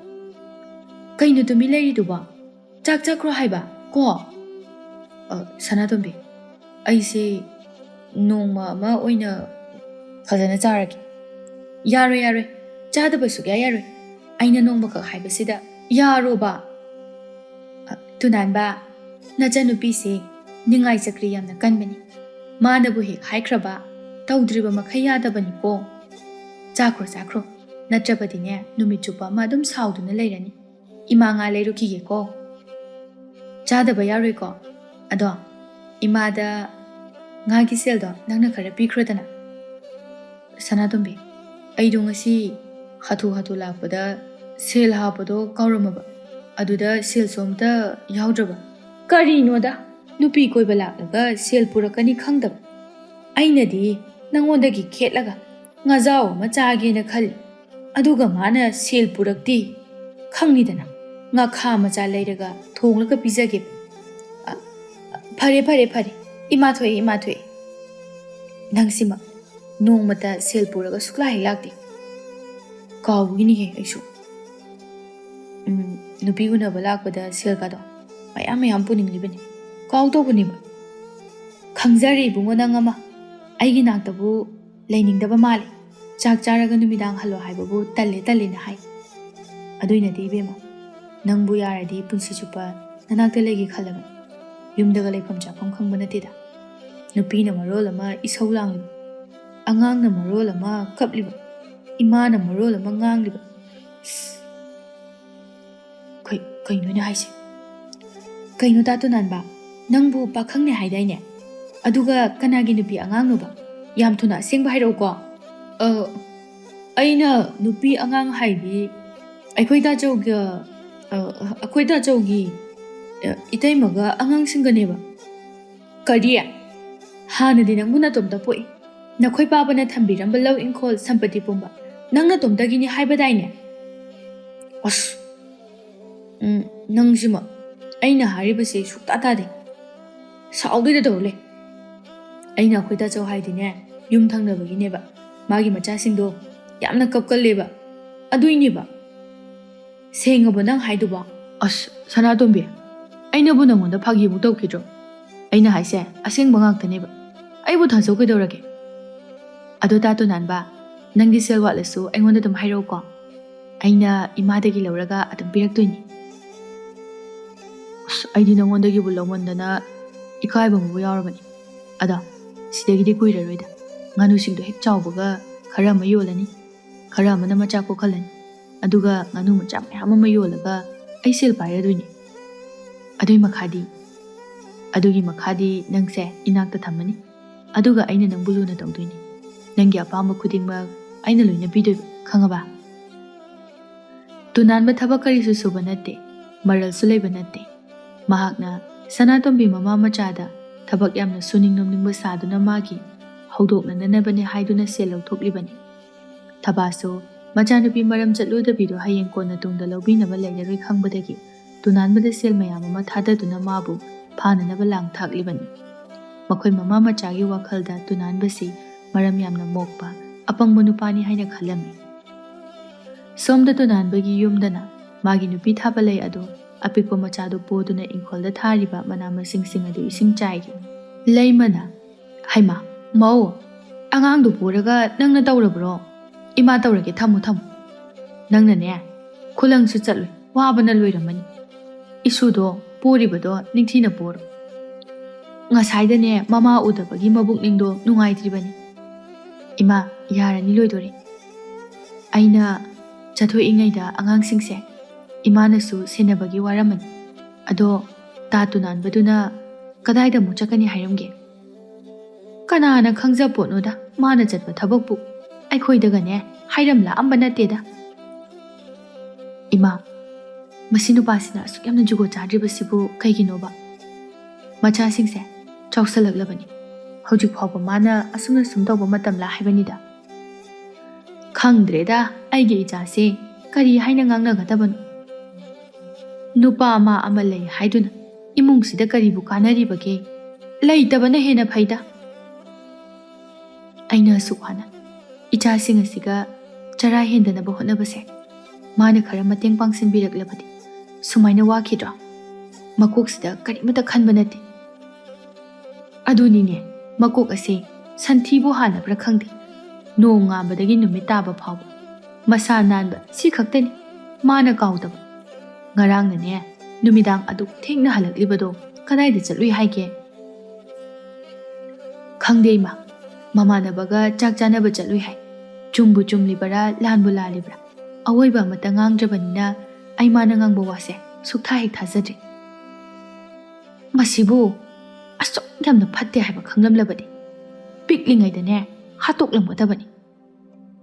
"ꯀꯩꯅꯣ ꯇꯨꯃꯤꯟ ꯂꯩꯔꯤꯗꯨꯕꯣ? ꯆꯥꯛ ꯆꯥꯈ꯭ꯔꯣ ꯍꯥꯏꯕ ꯀꯣ?" "ꯑ, ꯁꯅꯥꯇꯣꯝꯕꯤ, ꯑꯩꯁꯦ ꯅꯣꯡꯃ ꯑꯃ ꯑꯣꯏꯅ ꯐꯖꯅ ꯆꯥꯔꯒꯦ꯫ ꯌꯥꯔꯣꯏ, ꯌꯥꯔꯣꯏ, ꯆꯥꯗꯕ ꯁꯨꯛꯌꯥ ꯌꯥꯔꯣꯏ꯫ ꯑꯩꯅ ꯅꯣꯡꯃꯈꯛ ꯍꯥꯏꯕꯁꯤꯗ ꯌꯥꯔꯣꯕ꯫ ꯑ, ꯇꯨꯅꯥꯟꯕ, ꯅꯆꯟꯅꯨꯄꯤꯁꯦ ꯅꯤꯡꯉꯥꯏ ꯆꯀ꯭ꯔꯤ ꯌꯥꯝꯅ ꯀꯟꯕꯅꯤ꯫ ꯃꯥꯅꯕꯨ ꯍꯦꯛ ꯍꯥꯏꯈ꯭ꯔꯕ, ꯇꯧꯗ꯭ꯔꯤꯕ ꯃꯈꯩ ꯌꯥꯗꯕꯅꯤꯀꯣ꯫ ꯆꯥꯈ꯭ꯔꯣ, ꯆꯥꯈ꯭ꯔꯣ, ꯅꯠꯇ꯭ꯔꯕꯗꯤꯅꯦ ꯅꯨꯃꯤꯠ ꯆꯨꯞꯄ ꯑꯃ ꯑꯗꯨꯝ ꯁꯥꯎꯗꯨꯅ ꯂꯩꯔꯅꯤ꯫ ꯏꯃꯥ ꯉꯥ ꯂꯩꯔꯨꯈꯤꯒꯦꯀꯣ꯫ ꯆꯥꯗꯕ ꯌꯥꯔꯣꯏꯀꯣ꯫ ꯑꯗꯣ ꯏꯃꯥꯗ ꯉꯥꯒꯤ ꯁꯦꯜꯗꯣ ꯅꯪꯅ ꯈꯔ ꯄꯤꯈ꯭ꯔꯣꯗꯅ꯫ ꯁꯅꯥꯇꯣꯝꯕꯤ, ꯑꯩꯗꯣ ꯉꯁꯤ ꯍꯥꯊꯨ ꯍꯥꯊꯨ ꯂꯥꯛꯄꯗ ꯁꯦꯜ ꯍꯥꯞꯄꯗꯣ ꯀꯥꯎꯔꯝꯃꯕ꯫ ꯑꯗꯨꯗ ꯁꯦꯜꯁꯨ ꯑꯝꯇ ꯌꯥꯎꯗ꯭ꯔꯕ꯫ ꯀꯔꯤꯅꯣꯗ, ꯅꯨꯄꯤ ꯀꯣꯏꯕ ꯂꯥꯛꯂꯒ ꯁꯦꯜ ꯄꯨꯔꯛꯀꯅꯤ ꯈꯪꯗꯕ꯫ ꯑꯩꯅꯗꯤ ꯅꯪꯉꯣꯟꯗꯒꯤ ꯈꯦꯠꯂꯒ ꯉꯥꯖꯥꯎ ꯑꯃ ꯆꯥꯒꯦꯅ ꯈꯜꯂꯤ꯫ ꯑꯗꯨꯒ ꯃꯥꯅ ꯁꯦꯜ ꯄꯨꯔꯛꯇꯦ꯫ ꯈꯪꯅꯤꯗꯅ, ꯉꯥꯈꯥ ꯃꯆꯥ ꯂꯩꯔꯒ ꯊꯣꯡꯂꯒ ꯄꯤꯖꯒꯦ꯫ ꯑ, ꯑ, ꯐꯔꯦ, ꯐꯔꯦ, ꯐꯔꯦ꯫ ꯏꯃꯥ ꯊꯣꯛꯑꯦ, ꯏꯃꯥ ꯊꯣꯛꯑꯦ꯫ ꯅꯪꯁꯤꯃ ꯅꯣꯡꯃꯇ ꯁꯦꯜ ꯄꯨꯔꯒ ꯁꯨꯛꯂꯥꯛ ꯍꯦꯛ ꯂꯥꯛꯇꯦ꯫ ꯀꯥꯎꯕꯒꯤꯅꯤꯍꯦ ꯑꯩꯁꯨ꯫ ꯎꯝ, ꯅꯨꯄꯤ ꯎꯅꯕ ꯂꯥꯛꯄꯗ ꯁꯦꯜꯒꯗꯣ ꯃꯌꯥꯝ ꯃꯌꯥꯝ ꯄꯨꯅꯤꯡꯂꯤꯕꯅꯤ꯫ ꯀꯥꯎꯗꯧꯕꯅꯦꯕ꯫ ꯈꯪꯖꯔꯦ ꯏꯕꯨꯡꯉꯣ, ꯅꯪ ꯑꯃ꯫ ꯑꯩꯒꯤ ꯅꯥꯛꯇꯕꯨ ꯂꯩꯅꯤꯡꯗꯕ ꯃꯥꯜꯂꯦ꯫ ꯆꯥꯛ ꯆꯥꯔꯒ ꯅꯨꯃꯤꯗꯥꯡ ꯍꯜꯂꯣ ꯍꯥꯏꯕꯕꯨ ꯇꯜꯂꯦ, ꯇꯜꯂꯦꯅ ꯍꯥꯏ꯫ ꯑꯗꯨꯏꯅꯗꯤ ꯏꯕꯦꯝꯃ, ꯅꯪꯕꯨ ꯌꯥꯔꯗꯤ ꯄꯨꯟꯁꯤ ꯆꯨꯞꯄ ꯅꯅꯥꯛꯇ ꯂꯩꯒꯦ ꯈꯜꯂꯕꯅꯤ꯫ ꯌꯨꯝꯗꯒ ꯂꯩꯐꯝ ꯆꯥꯐꯝ ꯈꯪꯕ ꯅꯠꯇꯦꯗ꯫ ꯅꯨꯄꯤꯅ ꯃꯔꯣꯜ ꯑꯃ ꯏꯁꯧ ꯂꯥꯡꯂꯤꯕ, ꯑꯉꯥꯡꯅ ꯃꯔꯣꯜ ꯑꯃ ꯀꯞꯂꯤꯕ, ꯏꯃꯥꯅ ꯃꯔꯣꯜ ꯑꯃ ꯉꯥꯡꯂꯤꯕ꯫ ꯀꯩ-, ꯀꯩꯅꯣꯅꯦ ꯍꯥꯏꯁꯦ? ꯀꯩꯅꯣ ꯇꯥ ꯇꯣꯅꯥꯟꯕ? ꯅꯪꯕꯨ ꯄꯥꯈꯪꯅꯦ ꯍꯥꯏꯗꯥꯏꯅꯦ? ꯑꯗꯨꯒ ꯀꯅꯥꯒꯤ ꯅꯨꯄꯤ ꯑꯉꯥꯡꯅꯣꯕ? ꯌꯥꯝ ꯊꯨꯅ ꯑꯁꯦꯡꯕ ꯍꯥꯏꯔꯛꯎꯀꯣ꯫ ꯑ, ꯑꯩꯅ ꯅꯨꯄꯤ ꯑꯉꯥꯡ ꯍꯥꯏꯗꯤ ꯑꯩꯈꯣꯏ ꯇꯥꯆꯧꯒ, ꯑ, ꯑꯩꯈꯣꯏ ꯇꯥꯆꯧꯒꯤ, ꯑ, ꯏꯇꯩꯃꯒ ꯑꯉꯥꯡꯁꯤꯡꯒꯅꯦꯕ꯫ ꯀꯔꯤ? ꯍꯥꯟꯅꯗꯤ ꯅꯪꯕꯨ ꯅꯇꯣꯝꯇ ꯄꯣꯛꯏ꯫ ꯅꯈꯣꯏ ꯄꯥꯕꯅ ꯊꯝꯕꯤꯔꯝꯕ ꯂꯧ ꯏꯪꯈꯣꯜ ꯁꯝꯄꯇꯤ ꯄꯨꯝꯕ ꯅꯪ ꯅꯇꯣꯝꯇꯒꯤꯅꯤ ꯍꯥꯏꯕꯗꯥꯏꯅꯦ? ꯑꯁ! ꯎꯝ, ꯅꯪꯁꯤꯃ꯫ ꯑꯩꯅ ꯍꯥꯏꯔꯤꯕꯁꯦ ꯁꯨꯛꯇꯥ ꯇꯥꯗꯦ꯫ ꯁꯥꯎꯗꯣꯏꯗ ꯇꯧ ꯂꯩ꯫ ꯑꯩꯅ ꯑꯩꯈꯣꯏ ꯇꯥꯆꯧ ꯍꯥꯏꯗꯤꯅꯦ, ꯌꯨꯝ ꯊꯪꯅꯕꯒꯤꯅꯦꯕ꯫ ꯃꯥꯒꯤ ꯃꯆꯥꯁꯤꯡꯗꯣ ꯌꯥꯝꯅ ꯀꯞꯀꯜꯂꯦꯕ꯫ ꯑꯗꯨꯏꯅꯦꯕ꯫ ꯁꯦꯡꯉꯕꯣ ꯅꯪ ꯍꯥꯏꯗꯨꯕꯣ? ꯑꯁ, ꯁꯅꯥꯇꯣꯝꯕꯤ, ꯑꯩꯅꯕꯨ ꯅꯪꯉꯣꯟꯗ ꯐꯥꯒꯤꯃꯨꯛ ꯇꯧꯈꯤꯗ꯭ꯔꯣ? ꯑꯩꯅ ꯍꯥꯏꯁꯦ ꯑꯁꯦꯡꯕ ꯉꯥꯛꯇꯅꯦꯕ꯫ ꯑꯩꯕꯨ ꯊꯥꯖꯧ ꯀꯩꯗꯧꯔꯒꯦ? ꯑꯗꯣ ꯇꯥ ꯇꯨꯅꯥꯟꯕ, ꯅꯪꯗꯤ ꯁꯦꯜ ꯋꯥꯠꯂꯁꯨ ꯑꯩꯉꯣꯟꯗ ꯑꯗꯨꯝ ꯍꯥꯏꯔꯛꯎꯀꯣ꯫ ꯑꯩꯅ ꯏꯃꯥꯗꯒꯤ ꯂꯧꯔꯒ ꯑꯗꯨꯝ ꯄꯤꯔꯛꯇꯣꯏꯅꯤ꯫ ꯑꯁ, ꯑꯩꯗꯤ ꯅꯉꯣꯟꯗꯒꯤꯕꯨ ꯂꯧꯃꯟꯗꯅ ꯏꯀꯥꯏꯕ ꯑꯃꯕꯨ ꯌꯥꯎꯔꯕꯅꯤ꯫ ꯑꯗꯣ ꯁꯤꯗꯒꯤꯗꯤ ꯀꯨꯏꯔꯔꯣꯏꯗ꯫ ꯉꯥꯅꯨꯁꯤꯡꯗꯣ ꯍꯦꯛ ꯆꯥꯎꯕꯒ ꯈꯔ ꯑꯃ ꯌꯣꯜꯂꯅꯤ, ꯈꯔ ꯑꯃꯅ ꯃꯆꯥ ꯀꯣꯛꯍꯜꯂꯅꯤ, ꯑꯗꯨꯒ ꯉꯥꯅꯨ ꯃꯆꯥ ꯃꯌꯥꯝ ꯑꯃ ꯌꯣꯜꯂꯒ ꯑꯩ ꯁꯦꯜ ꯄꯥꯏꯔꯗꯣꯏꯅꯤ꯫ ꯑꯗꯨꯏ ꯃꯈꯥꯗꯤ, ꯑꯗꯨꯒꯤ ꯃꯈꯥꯗꯤ ꯅꯪꯁꯦ ꯏꯅꯥꯛꯇ ꯊꯝꯃꯅꯤ, ꯑꯗꯨꯒ ꯑꯩꯅ ꯅꯪꯕꯨ ꯂꯨꯅ ꯇꯧꯗꯣꯏꯅꯤ꯫ ꯅꯪꯒꯤ ꯑꯄꯥꯝꯕ ꯈꯨꯗꯤꯡꯃꯛ ꯑꯩꯅ ꯂꯣꯏꯅ ꯄꯤꯗꯣꯏꯕ, ꯈꯪꯉꯕ? ꯇꯨꯅꯥꯟꯕ ꯊꯕꯛ ꯀꯔꯤꯁꯨ ꯁꯨꯕ ꯅꯠꯇꯦ, ꯃꯔꯜꯁꯨ ꯂꯩꯕ ꯅꯠꯇꯦ꯫ ꯃꯍꯥꯛꯅ ꯁꯅꯥꯇꯣꯝꯕꯤ ꯃꯃꯥ ꯃꯆꯥꯗ ꯊꯕꯛ ꯌꯥꯝꯅ ꯁꯨꯅꯤꯡ ꯅꯣꯝꯅꯤꯡꯕ ꯁꯥꯗꯨꯅ ꯃꯥꯒꯤ ꯍꯧꯗꯣꯛꯅꯅꯕꯅꯦ ꯍꯥꯏꯗꯨꯅ ꯁꯦꯜ ꯂꯧꯊꯣꯛꯂꯤꯕꯅꯤ꯫ ꯊꯕꯥꯁꯨ ꯃꯆꯥꯅꯨꯄꯤ ꯃꯔꯝ ꯆꯠꯂꯨꯗꯕꯤꯗꯣ ꯍꯌꯦꯡ ꯀꯣꯟꯅ ꯇꯨꯡꯗ ꯂꯧꯕꯤꯅꯕ ꯂꯩꯔꯔꯣꯏ ꯈꯪꯕꯗꯒꯤ ꯇꯨꯅꯥꯟꯕꯗ ꯁꯦꯜ ꯃꯌꯥꯝ ꯑꯃ ꯊꯥꯗꯗꯨꯅ ꯃꯥꯕꯨ ꯐꯥꯅꯅꯕ ꯂꯥꯡ ꯊꯥꯛꯂꯤꯕꯅꯤ꯫ ꯃꯈꯣꯏ ꯃꯃꯥ ꯃꯆꯥꯒꯤ ꯋꯥꯈꯜꯗ ꯇꯨꯅꯥꯟꯕꯁꯤ ꯃꯔꯝ ꯌꯥꯝꯅ ꯃꯣꯛꯄ, ꯑꯄꯪꯕ ꯅꯨꯄꯥꯅꯤ ꯍꯥꯏꯅ ꯈꯜꯂꯝꯃꯤ꯫ ꯁꯣꯝꯗ ꯇꯨꯅꯥꯟꯕꯒꯤ ꯌꯨꯝꯗꯅ ꯃꯥꯒꯤ ꯅꯨꯄꯤ ꯊꯥꯕ ꯂꯩ ꯑꯗꯨ ꯑꯄꯤꯛꯄ ꯃꯆꯥꯗꯨ ꯄꯣꯗꯨꯅ ꯏꯪꯈꯣꯜꯗ ꯊꯥꯔꯤꯕ ꯃꯅꯥ ꯃꯁꯤꯡꯁꯤꯡ ꯑꯗꯨ ꯏꯁꯤꯡ ꯆꯥꯏꯔꯤ꯫ ꯂꯩꯃꯅ, "ꯍꯩꯃꯥ, ꯃꯧ, ꯑꯉꯥꯡꯗꯨ ꯄꯣꯔꯒ ꯅꯪꯅ ꯇꯧꯔꯕ꯭ꯔꯣ? ꯏꯃꯥ ꯇꯧꯔꯒꯦ, ꯊꯝꯃꯨ, ꯊꯝꯃꯨ꯫ ꯅꯪꯅꯅꯦ, ꯈꯨꯂꯪꯁꯨ ꯆꯠꯂꯣꯏ, ꯋꯥꯕꯅ ꯂꯣꯏꯔꯝꯃꯅꯤ꯫ ꯏꯁꯨꯗꯣ ꯄꯣꯔꯤꯕꯗꯣ ꯅꯤꯡꯊꯤꯅ ꯄꯣꯔꯣ꯫ ꯉꯁꯥꯏꯗꯅꯦ ꯃꯃꯥ ꯎꯗꯕꯒꯤ ꯃꯕꯨꯛꯅꯤꯡꯗꯣ ꯅꯨꯡꯉꯥꯏꯇ꯭ꯔꯤꯕꯅꯤ꯫ ꯏꯃꯥ, ꯌꯥꯔꯅꯤ, ꯂꯣꯏꯗꯣꯔꯦ꯫ ꯑꯩꯅ ꯆꯠꯊꯣꯛꯏꯉꯩꯗ ꯑꯉꯥꯡꯁꯤꯡꯁꯦ ꯏꯃꯥꯅꯁꯨ ꯁꯦꯟꯅꯕꯒꯤ ꯋꯥꯔꯝꯃꯅꯤ꯫ ꯑꯗꯣ ꯇꯥ ꯇꯨꯅꯥꯟꯕꯗꯨꯅ ꯀꯗꯥꯏꯗ ꯑꯃꯨꯛ ꯆꯠꯀꯅꯤ ꯍꯥꯏꯔꯝꯒꯦ?" "ꯀꯅꯥꯅ ꯈꯪꯖꯄꯣꯠꯅꯣꯗ, ꯃꯥꯅ ꯆꯠꯄ ꯊꯕꯛꯄꯨ꯫ ꯑꯩꯈꯣꯏꯗꯒꯅꯦ ꯍꯥꯏꯔꯝ ꯂꯥꯛꯑꯝꯕ ꯅꯠꯇꯦꯗ꯫" "ꯏꯃꯥ, ꯃꯁꯤ ꯅꯨꯄꯥꯁꯤꯅ ꯑꯁꯨꯛ ꯌꯥꯝꯅ ꯖꯨꯒꯣꯠ ꯆꯥꯗ꯭ꯔꯤꯕꯁꯤꯕꯨ ꯀꯩꯒꯤꯅꯣꯕ? ꯃꯆꯥꯁꯤꯡꯁꯦ ꯆꯥꯎꯁꯜꯂꯛꯂꯕꯅꯤ, ꯍꯧꯖꯤꯛ ꯐꯥꯎꯕ ꯃꯥꯅ ꯑꯁꯨꯝꯅ ꯁꯨꯝ ꯇꯧꯕ ꯃꯇꯝꯂꯥ ꯍꯥꯏꯕꯅꯤꯗ꯫ ꯈꯪꯗ꯭ꯔꯦꯗ, ꯑꯩꯒꯤ ꯏꯆꯥꯁꯦ ꯀꯔꯤ ꯍꯥꯏꯅ ꯉꯥꯡꯅꯒꯗꯕꯅꯣ꯫ ꯅꯨꯄꯥ ꯑꯃ ꯑꯃ ꯂꯩ ꯍꯥꯏꯗꯨꯅ ꯏꯃꯨꯡꯁꯤꯗ ꯀꯔꯤꯕꯨ ꯀꯥꯟꯅꯔꯤꯕꯒꯦ? ꯂꯩꯇꯕꯅ ꯍꯦꯟꯅ ꯐꯩꯗ꯫ ꯑꯩꯅ ꯑꯁꯨꯛ ꯋꯥꯅ ꯏꯆꯥꯁꯤꯡ ꯑꯁꯤꯒ ꯆꯔꯥ ꯍꯦꯟꯗꯅꯕ ꯍꯣꯠꯅꯕꯁꯦ ꯃꯥꯅ ꯈꯔ ꯃꯇꯦꯡ ꯄꯥꯡꯁꯤꯟꯕꯤꯔꯛꯂꯕꯗꯤ ꯁꯨꯃꯥꯏꯅ ꯋꯥꯈꯤꯗ꯭ꯔꯣ? ꯃꯀꯣꯛꯁꯤꯗ ꯀꯔꯤꯃꯇ ꯈꯟꯕ ꯅꯠꯇꯦ꯫" "ꯑꯗꯨꯅꯤꯅꯦ, ꯃꯀꯣꯛ ꯑꯁꯦ ꯁꯟꯊꯤꯕꯨ ꯍꯥꯟꯅꯕ꯭ꯔꯥ ꯈꯪꯗꯦ꯫ ꯅꯣꯡ ꯉꯥꯟꯕꯗꯒꯤ ꯅꯨꯃꯤꯠ ꯇꯥꯕ ꯐꯥꯎꯕ ꯃꯁꯥ ꯅꯥꯟꯕ ꯁꯤ ꯈꯛꯇꯅꯤ ꯃꯥꯅ ꯀꯥꯎꯗꯕ꯫ ꯉꯔꯥꯡꯅꯅꯦ ꯅꯨꯃꯤꯗꯥꯡ ꯑꯗꯨꯛ ꯊꯦꯡꯅ ꯍꯜꯂꯛꯂꯤꯕꯗꯣ ꯀꯗꯥꯏꯗ ꯆꯠꯂꯨꯏ ꯍꯥꯏꯒꯦ? ꯈꯪꯗꯦ ꯏꯃꯥ, ꯃꯃꯥꯟꯅꯕꯒ ꯆꯥꯛ ꯆꯥꯅꯕ ꯆꯠꯂꯨꯏ ꯍꯥꯏ꯫ ꯆꯨꯝꯕꯨ ꯆꯨꯝꯂꯤꯕꯔꯥ ꯂꯥꯟꯕꯨ ꯂꯥꯜꯂꯤꯕ꯭ꯔꯥ? ꯑꯋꯣꯏꯕ ꯑꯃꯠꯇ ꯉꯥꯡꯗ꯭ꯔꯕꯅꯤꯅ ꯑꯩ ꯃꯥꯅ ꯉꯥꯡꯕ ꯋꯥꯁꯦ ꯁꯨꯛꯊꯥ ꯍꯦꯛ ꯊꯥꯖꯗ꯭ꯔꯦ꯫ ꯃꯁꯤꯕꯨ ꯑꯁꯨꯛ ꯌꯥꯝꯅ ꯐꯠꯇꯦ ꯍꯥꯏꯕ ꯈꯪꯂꯝꯂꯕꯗꯤ ꯄꯤꯛꯂꯤꯉꯩꯗꯅꯦ ꯍꯥꯠꯇꯣꯛꯂꯝꯒꯗꯕꯅꯤ꯫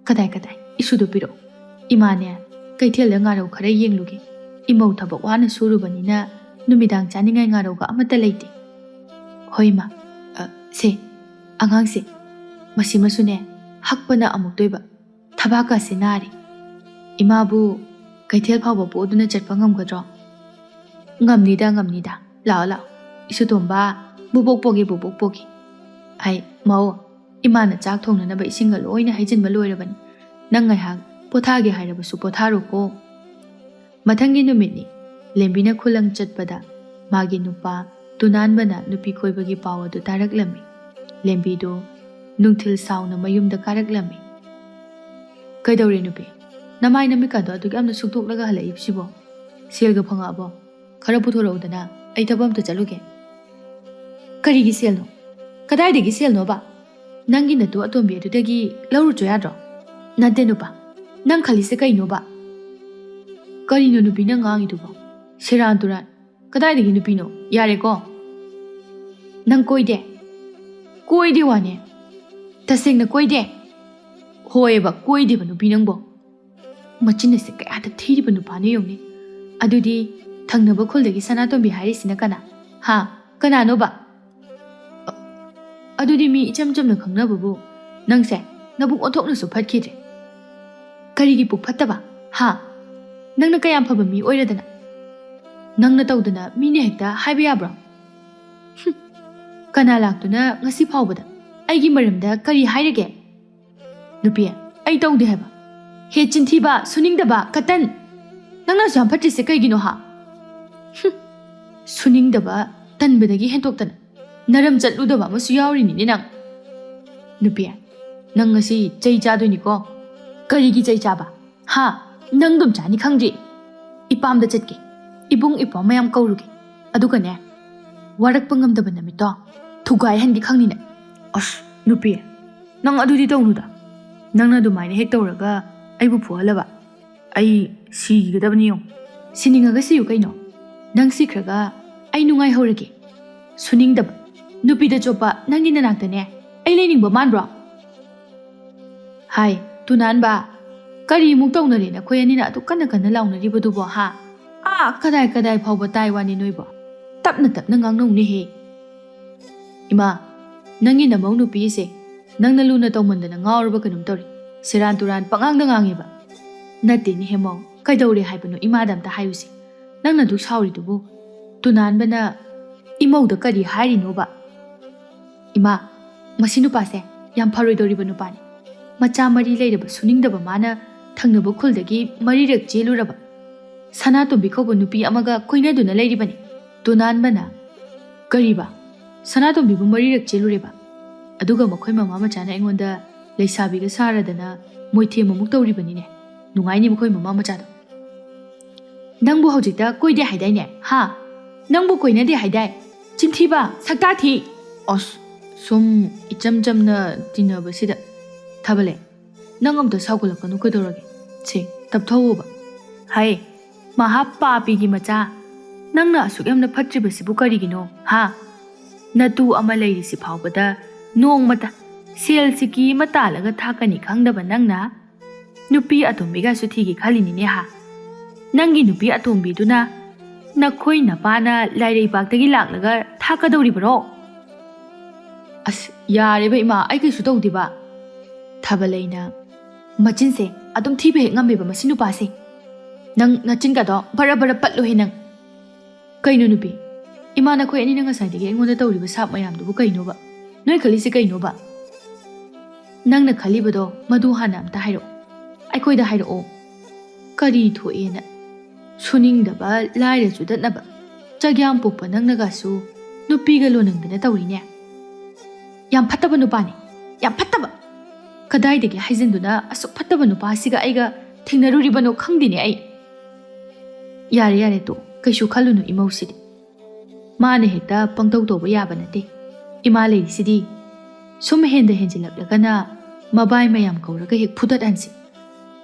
ꯀꯗꯥꯏ ꯀꯗꯥꯏ, ꯏꯁꯨꯗꯨ ꯄꯤꯔꯛꯎ꯫ ꯏꯃꯥꯅꯦ ꯀꯩꯊꯦꯜꯗ ꯉꯥꯔꯧ ꯈꯔ ꯌꯦꯡꯂꯨꯒꯦ꯫ ꯏꯃꯧ ꯊꯕꯛ ꯋꯥꯅ ꯁꯨꯔꯨꯕꯅꯤꯅ ꯅꯨꯃꯤꯗꯥꯡ ꯆꯥꯅꯤꯡꯉꯥꯏ ꯉꯥꯔꯧꯒ ꯑꯃꯠꯇ ꯂꯩꯇꯦ꯫ ꯍꯣꯏ ꯏꯃꯥ꯫ ꯑ, ꯁꯦ, ꯑꯉꯥꯡꯁꯦ, ꯃꯁꯤꯃꯁꯨꯅꯦ ꯍꯛꯄꯅ ꯑꯃꯨꯛꯇꯣꯏꯕ꯫ ꯊꯕꯥꯛꯀꯁꯦ ꯅꯥꯔꯤ꯫ ꯏꯃꯥꯕꯨ ꯀꯩꯊꯦꯜ ꯐꯥꯎꯕ ꯄꯣꯗꯨꯅ ꯆꯠꯄ ꯉꯝꯒꯗ꯭ꯔꯣ? ꯉꯝꯅꯤꯗ, ꯉꯝꯅꯤꯗ꯫ ꯂꯥꯛꯑꯣ, ꯂꯥꯛꯑꯣ꯫ ꯏꯁꯨꯇꯣꯝꯕ, ꯕꯨꯕꯣꯛ ꯄꯣꯒꯦ, ꯕꯨꯕꯣꯛ ꯄꯣꯒꯦ꯫ ꯑꯩ, ꯃꯧ, ꯏꯃꯥꯅ ꯆꯥꯛ ꯊꯣꯡꯅꯅꯕ ꯏꯁꯤꯡꯒ ꯂꯣꯏꯅ ꯍꯩꯖꯤꯟꯕ ꯂꯣꯏꯔꯕꯅꯤ꯫ ꯅꯪ ꯉꯥꯏꯍꯥꯛ ꯄꯣꯊꯥꯒꯦ ꯍꯥꯏꯔꯕꯁꯨ ꯄꯣꯊꯥꯔꯣꯀꯣ꯫ ꯃꯊꯪꯒꯤ ꯅꯨꯃꯤꯠꯅꯤ꯫ ꯂꯦꯝꯕꯤꯅ ꯈꯨꯂꯪ ꯆꯠꯄꯗ ꯃꯥꯒꯤ ꯅꯨꯄꯥ ꯇꯨꯅꯥꯟꯕꯅ ꯅꯨꯄꯤ ꯀꯣꯏꯕꯒꯤ ꯄꯥꯎ ꯑꯗꯨ ꯇꯥꯔꯛꯂꯝꯃꯤ꯫ ꯂꯦꯝꯕꯤꯗꯨ ꯅꯨꯡꯊꯤꯜ ꯁꯥꯎꯅ ꯃꯌꯨꯝꯗ ꯀꯥꯔꯛꯂꯝꯃꯤ꯫ "ꯀꯩꯗꯧꯔꯦ ꯅꯨꯄꯤ? ꯅꯃꯥꯏ ꯅꯃꯤꯠꯀꯥꯗꯣ ꯑꯗꯨꯛ ꯌꯥꯝꯅ ꯁꯨꯛꯇꯣꯛꯂꯒ ꯍꯜꯂꯛꯏꯕꯁꯤꯕꯣ? ꯁꯦꯜꯒ ꯐꯪꯉꯛꯑꯕꯣ? ꯈꯔ ꯄꯨꯊꯣꯔꯛꯎꯗꯅ, ꯑꯩ ꯊꯕꯛ ꯑꯝꯇ ꯆꯠꯂꯨꯒꯦ꯫" "ꯀꯔꯤꯒꯤ ꯁꯦꯜꯅꯣ? ꯀꯗꯥꯏꯗꯒꯤ ꯁꯦꯜꯅꯣꯕ? ꯅꯪꯒꯤ ꯅꯇꯨ ꯑꯇꯣꯝꯕꯤ ꯑꯗꯨꯗꯒꯤ ꯂꯧꯔꯨꯆꯣ ꯌꯥꯗ꯭ꯔꯣ?" "ꯅꯠꯇꯦ ꯅꯨꯄꯥ, ꯅꯪ ꯈꯜꯂꯤꯁꯦ ꯀꯩꯅꯣꯕ?" "ꯀꯔꯤꯅꯣ ꯅꯨꯄꯤ ꯅꯪ ꯉꯥꯡꯉꯤꯗꯨꯕꯣ? ꯁꯦꯔꯥꯟ ꯇꯨꯔꯥꯟ꯫ ꯀꯗꯥꯏꯗꯒꯤ ꯅꯨꯄꯤꯅꯣ? ꯌꯥꯔꯦꯀꯣ꯫ ꯅꯪ ꯀꯣꯏꯗꯦ?" "ꯀꯣꯏꯗꯦ ꯋꯥꯅꯦ꯫ ꯇꯁꯦꯡꯅ ꯀꯣꯏꯗꯦ꯫" "ꯍꯣꯏꯑꯕ, ꯀꯣꯏꯗꯦꯕ ꯅꯨꯄꯤ ꯅꯪꯕꯣ꯫" ꯃꯆꯤꯟ ꯑꯁꯦ ꯀꯌꯥꯗ ꯊꯤꯔꯤꯕ ꯅꯨꯄꯥꯅꯣ ꯌꯦꯡꯉꯨꯅꯦ꯫ "ꯑꯗꯨꯗꯤ ꯊꯪꯅꯕ ꯈꯨꯜꯗꯒꯤ ꯁꯅꯥꯇꯣꯝꯕꯤ ꯍꯥꯏꯔꯤꯁꯤꯅ ꯀꯅꯥ? ꯍꯥ? ꯀꯅꯥꯅꯣꯕ?" "ꯑ-, ꯑꯗꯨꯗꯤ ꯃꯤ ꯏꯆꯝ ꯆꯝꯅ ꯈꯪꯅꯕꯕꯨ꯫ ꯅꯪꯁꯦ ꯅꯕꯨꯛ ꯑꯣꯟꯊꯣꯛꯅꯁꯨ ꯐꯠꯈꯤꯗ꯭ꯔꯦ꯫ ꯀꯔꯤꯒꯤ ꯄꯨꯛ ꯐꯠꯇꯕ? ꯍꯥ? ꯅꯪꯅ ꯀꯌꯥꯝ ꯐꯕ ꯃꯤ ꯑꯣꯏꯔꯗꯅ? ꯅꯪꯅ ꯇꯧꯗꯅ ꯃꯤꯅ ꯍꯦꯛꯇ ꯍꯥꯏꯕ ꯌꯥꯕ꯭ꯔꯣ? ꯍꯨꯝ, ꯀꯅꯥ ꯂꯥꯛꯇꯨꯅ ꯉꯁꯤ ꯐꯥꯎꯕꯗ ꯑꯩꯒꯤ ꯃꯔꯝꯗ ꯀꯔꯤ ꯍꯥꯏꯔꯒꯦ? ꯅꯨꯄꯤ, ꯑꯩ ꯇꯧꯗꯦ ꯍꯥꯏꯕ꯫ ꯍꯦ ꯆꯤꯟꯊꯤꯕ, ꯁꯨꯅꯤꯡꯗꯕ, ꯀꯇꯟ! ꯅꯪꯅ ꯑꯁꯨꯛ ꯌꯥꯝ ꯐꯠꯇ꯭ꯔꯤꯁꯦ ꯀꯩꯒꯤꯅꯣ ꯍꯥ? ꯍꯨꯝ, ꯁꯨꯅꯤꯡꯗꯕ, ꯇꯟꯕꯗꯒꯤ ꯍꯦꯟꯇꯣꯛꯇꯅ꯫ ꯅꯔꯝ ꯆꯠꯂꯨꯗꯕ ꯑꯃꯁꯨ ꯌꯥꯎꯔꯤꯅꯤꯅꯦ ꯅꯪ꯫ ꯅꯨꯄꯤ, ꯅꯪ ꯉꯁꯤ ꯆꯩ ꯆꯥꯗꯣꯏꯅꯤꯀꯣ꯫ ꯀꯔꯤꯒꯤ ꯆꯩ ꯆꯥꯕ? ꯍꯥ? ꯅꯪ ꯑꯗꯨꯝ ꯆꯥꯅꯤ ꯈꯪꯗ꯭ꯔꯤ꯫ ꯏꯄꯥꯝꯗ ꯆꯠꯀꯦ꯫ ꯏꯕꯨꯡ ꯏꯄ꯭ꯋꯥ ꯃꯌꯥꯝ ꯀꯧꯔꯨꯒꯦ꯫ ꯑꯗꯨꯒꯅꯦ, ꯋꯥꯔꯛꯄ ꯉꯝꯗꯕ ꯅꯨꯃꯤꯠꯇꯣ ꯊꯨꯒꯥꯏꯍꯟꯒꯦ ꯈꯪꯅꯤꯅꯦ꯫ ꯑꯁ, ꯅꯨꯄꯤ, ꯅꯪ ꯑꯗꯨꯗꯤ ꯇꯧꯅꯨꯗ꯫ ꯅꯪꯅ ꯑꯗꯨꯃꯥꯏꯅ ꯍꯦꯛ ꯇꯧꯔꯒ ꯑꯩꯕꯨ ꯐꯨꯍꯜꯂꯕ, ꯑꯩ ꯁꯤꯒꯗꯕꯅꯤ ꯌꯦꯡꯉꯨ꯫ ꯁꯤꯅꯤꯡꯉꯒ ꯁꯤꯌꯨ ꯀꯩꯅꯣ꯫ ꯅꯪ ꯁꯤꯈ꯭ꯔꯒ ꯑꯩ ꯅꯨꯡꯉꯥꯏꯍꯧꯔꯒꯦ꯫ ꯁꯨꯅꯤꯡꯗꯕ꯫ ꯅꯨꯄꯤꯗ ꯆꯣꯞꯄ ꯅꯪꯒꯤ ꯅꯅꯥꯛꯇꯅꯦ ꯑꯩ ꯂꯩꯅꯤꯡꯕ ꯃꯥꯟꯕ꯭ꯔꯣ? ꯍꯥꯏ, ꯇꯨꯅꯥꯟꯕ, ꯀꯔꯤꯃꯨꯛ ꯇꯧꯅꯔꯦ ꯅꯈꯣꯏ ꯑꯅꯤꯅ ꯑꯗꯨ ꯀꯟꯅ ꯀꯟꯅ ꯂꯥꯎꯅꯔꯤꯕꯗꯨꯕꯣ, ꯍꯥ? ꯑꯥ, ꯀꯗꯥꯏ ꯀꯗꯥꯏ ꯐꯥꯎꯕ ꯇꯥꯏ ꯋꯥꯅꯤ ꯅꯣꯏꯕꯣ? ꯇꯞꯅ ꯇꯞꯅ ꯉꯥꯡꯅꯧꯅꯦꯍꯦ꯫ ꯏꯃꯥ, ꯅꯪꯒꯤ ꯅꯃꯧ ꯅꯨꯄꯤꯁꯦ ꯅꯪꯅ ꯂꯨꯅ ꯇꯧꯃꯟꯗꯅ ꯉꯥꯎꯔꯕ ꯀꯩꯅꯣꯝ ꯇꯧꯔꯦ꯫ ꯁꯦꯔꯥꯟ ꯇꯨꯔꯥꯟ ꯄꯉꯥꯡꯗ ꯉꯥꯡꯉꯦꯕ꯫ ꯅꯠꯇꯦꯅꯦꯍꯦ ꯃꯧ, ꯀꯩꯗꯧꯔꯦ ꯍꯥꯏꯕꯅꯣ ꯏꯃꯥꯗ ꯑꯝꯇ ꯍꯥꯏꯌꯨꯁꯦ꯫ ꯅꯪꯅ ꯑꯗꯨꯛ ꯁꯥꯎꯔꯤꯗꯨꯕꯨ? ꯇꯨꯅꯥꯟꯕꯅ ꯏꯃꯧꯗ ꯀꯔꯤ ꯍꯥꯏꯔꯤꯅꯣꯕ? ꯏꯃꯥ, ꯃꯁꯤ ꯅꯨꯄꯥꯁꯦ ꯌꯥꯝ ꯐꯔꯣꯏꯗꯧꯔꯤꯕ ꯅꯨꯄꯥꯅꯤ꯫ ꯃꯆꯥ ꯃꯔꯤ ꯂꯩꯔꯕ ꯁꯨꯅꯤꯡꯗꯕ ꯃꯥꯅ ꯊꯪꯅꯕ ꯈꯨꯜꯗꯒꯤ ꯃꯔꯤꯔꯛ ꯆꯦꯜꯂꯨꯔꯕ꯫ ꯁꯅꯥꯇꯣꯝꯕꯤ ꯀꯧꯕ ꯅꯨꯄꯤ ꯑꯃꯒ ꯀꯣꯏꯅꯗꯨꯅ ꯂꯩꯔꯤꯕꯅꯤ꯫ ꯇꯨꯅꯥꯟꯕꯅ, ꯀꯔꯤꯕ? ꯁꯅꯥꯇꯣꯝꯕꯤꯕꯨ ꯃꯔꯤꯔꯛ ꯆꯦꯜꯂꯨꯔꯦꯕ? ꯑꯗꯨꯒ ꯃꯈꯣꯏ ꯃꯃꯥ ꯃꯆꯥꯅ ꯑꯩꯉꯣꯟꯗ ꯂꯩꯁꯥꯕꯤꯒ ꯁꯥꯔꯗꯅ ꯃꯣꯏꯊꯦꯝ ꯑꯃꯨꯛ ꯇꯧꯔꯤꯕꯅꯤꯅꯦ꯫ ꯅꯨꯡꯉꯥꯏꯅꯤ ꯃꯈꯣꯏ ꯃꯃꯥ ꯃꯆꯥꯗꯣ꯫ ꯅꯪꯕꯨ ꯍꯧꯖꯤꯛꯇ ꯀꯣꯏꯗꯦ ꯍꯥꯏꯗꯥꯏꯅꯦ? ꯍꯥ? ꯅꯪꯕꯨ ꯀꯣꯏꯅꯗꯦ ꯍꯥꯏꯗꯥꯏ? ꯆꯤꯟꯊꯤꯕ, ꯁꯛꯇꯥ ꯊꯤ! ꯑꯁ, ꯁꯨꯝ ꯏꯆꯝ ꯆꯝꯅ ꯇꯤꯟꯅꯕꯁꯤꯗ꯫ ꯊꯥꯕꯂꯩ, ꯅꯪ ꯑꯝꯇ ꯁꯥꯎꯒꯠꯂꯛꯀꯅꯨ ꯀꯩꯗꯧꯔꯒꯦ? ꯁꯦ, ꯇꯞꯊꯧꯑꯣꯕ꯫ ꯍꯥꯏ, ꯃꯍꯥ ꯄꯥꯄꯤꯒꯤ ꯃꯆꯥ, ꯅꯪꯅ ꯑꯁꯨꯛ ꯌꯥꯝꯅ ꯐꯠꯇ꯭ꯔꯤꯕꯁꯤꯕꯨ ꯀꯔꯤꯒꯤꯅꯣ, ꯍꯥ? ꯅꯇꯨ ꯑꯃ ꯂꯩꯔꯤꯁꯤ ꯐꯥꯎꯕꯗ ꯅꯣꯡꯃꯇ ꯁꯦꯜ ꯁꯤꯀꯤ ꯑꯃ ꯇꯥꯜꯂꯒ ꯊꯥꯛꯀꯅꯤ ꯈꯪꯗꯕ ꯅꯪꯅ ꯅꯨꯄꯤ ꯑꯇꯣꯝꯕꯤꯒꯁꯨ ꯊꯤꯒꯦ ꯈꯜꯂꯤꯅꯤꯅꯦ ꯍꯥ? ꯅꯪꯒꯤ ꯅꯨꯄꯤ ꯑꯇꯣꯝꯕꯤꯗꯨꯅ ꯅꯈꯣꯏ ꯅꯄꯥꯅ ꯂꯥꯏꯔꯩꯕꯥꯛꯇꯒꯤ ꯂꯥꯛꯂꯒ ꯊꯥꯛꯀꯗꯧꯔꯤꯕꯔꯣ? ꯑꯁ, ꯌꯥꯔꯦꯕ ꯏꯃꯥ, ꯑꯩ ꯀꯩꯁꯨ ꯇꯧꯗꯦꯕ꯫ ꯊꯥꯕꯂꯩꯅ, ꯃꯆꯤꯟꯁꯦ ꯑꯗꯨꯝ ꯊꯤꯕ ꯍꯦꯛ ꯉꯝꯃꯦꯕ ꯃꯁꯤ ꯅꯨꯄꯥꯁꯦ꯫ ꯅꯪ ꯅꯆꯤꯟꯒꯗꯣ ꯕꯔ ꯕꯔ ꯄꯠꯂꯨꯍꯦ ꯅꯪ꯫ ꯀꯩꯅꯣ ꯅꯨꯄꯤ? ꯏꯃꯥ, ꯅꯈꯣꯏ ꯑꯅꯤꯅ ꯉꯁꯥꯏꯗꯒꯤ ꯑꯩꯉꯣꯟꯗ ꯇꯧꯔꯤꯕ ꯁꯥꯞ ꯃꯌꯥꯝꯗꯨꯕꯨ ꯀꯩꯅꯣꯕ? ꯅꯣꯏ ꯈꯜꯂꯤꯁꯦ ꯀꯩꯅꯣꯕ? ꯅꯪꯅ ꯈꯜꯂꯤꯕꯗꯣ ꯃꯗꯨ ꯍꯥꯟꯅ ꯑꯝꯇ ꯍꯥꯏꯔꯛꯑꯣ꯫ ꯑꯩꯈꯣꯏꯗ ꯍꯥꯏꯔꯛꯑꯣ꯫ ꯀꯔꯤ ꯊꯣꯛꯑꯦꯅ? ꯁꯨꯅꯤꯡꯗꯕ ꯂꯥꯏꯔ ꯆꯨꯗꯠꯅꯕ꯫ ꯆꯒ꯭ꯌꯥꯝ ꯄꯣꯛꯄ ꯅꯪꯅꯒꯁꯨ ꯅꯨꯄꯤꯒ ꯂꯣꯟꯅꯤꯡꯗꯅ ꯇꯧꯔꯤꯅꯦ꯫ ꯌꯥꯝ ꯐꯠꯇꯕ ꯅꯨꯄꯥꯅꯤ, ꯌꯥꯝ ꯐꯠꯇꯕ꯫ ꯀꯗꯥꯏꯗꯒꯤ ꯍꯥꯏꯖꯤꯟꯗꯨꯅ ꯑꯁꯨꯛ ꯐꯠꯇꯕ ꯅꯨꯄꯥꯁꯤꯒ ꯑꯩꯒ ꯊꯦꯡꯅꯔꯨꯔꯤꯕꯅꯣ ꯈꯪꯗꯦꯅꯦ ꯑꯩ꯫ ꯌꯥꯔꯦ, ꯌꯥꯔꯦ, ꯇꯣ, ꯀꯩꯁꯨ ꯈꯜꯂꯨꯅꯨ ꯏꯃꯧꯁꯤꯗꯤ꯫ ꯃꯥꯅ ꯍꯦꯛꯇ ꯄꯪꯇꯧ ꯇꯧꯕ ꯌꯥꯕ ꯅꯠꯇꯦ꯫ ꯏꯃꯥ ꯂꯩꯔꯤꯁꯤꯗꯤ꯫ ꯁꯨꯝ ꯍꯦꯟꯗ ꯍꯦꯟꯖꯤꯜꯂꯛꯂꯒꯅ ꯃꯕꯥꯏ ꯃꯌꯥꯝ ꯀꯧꯔꯒ ꯍꯦꯛ ꯐꯨꯗꯠꯍꯟꯁꯤ꯫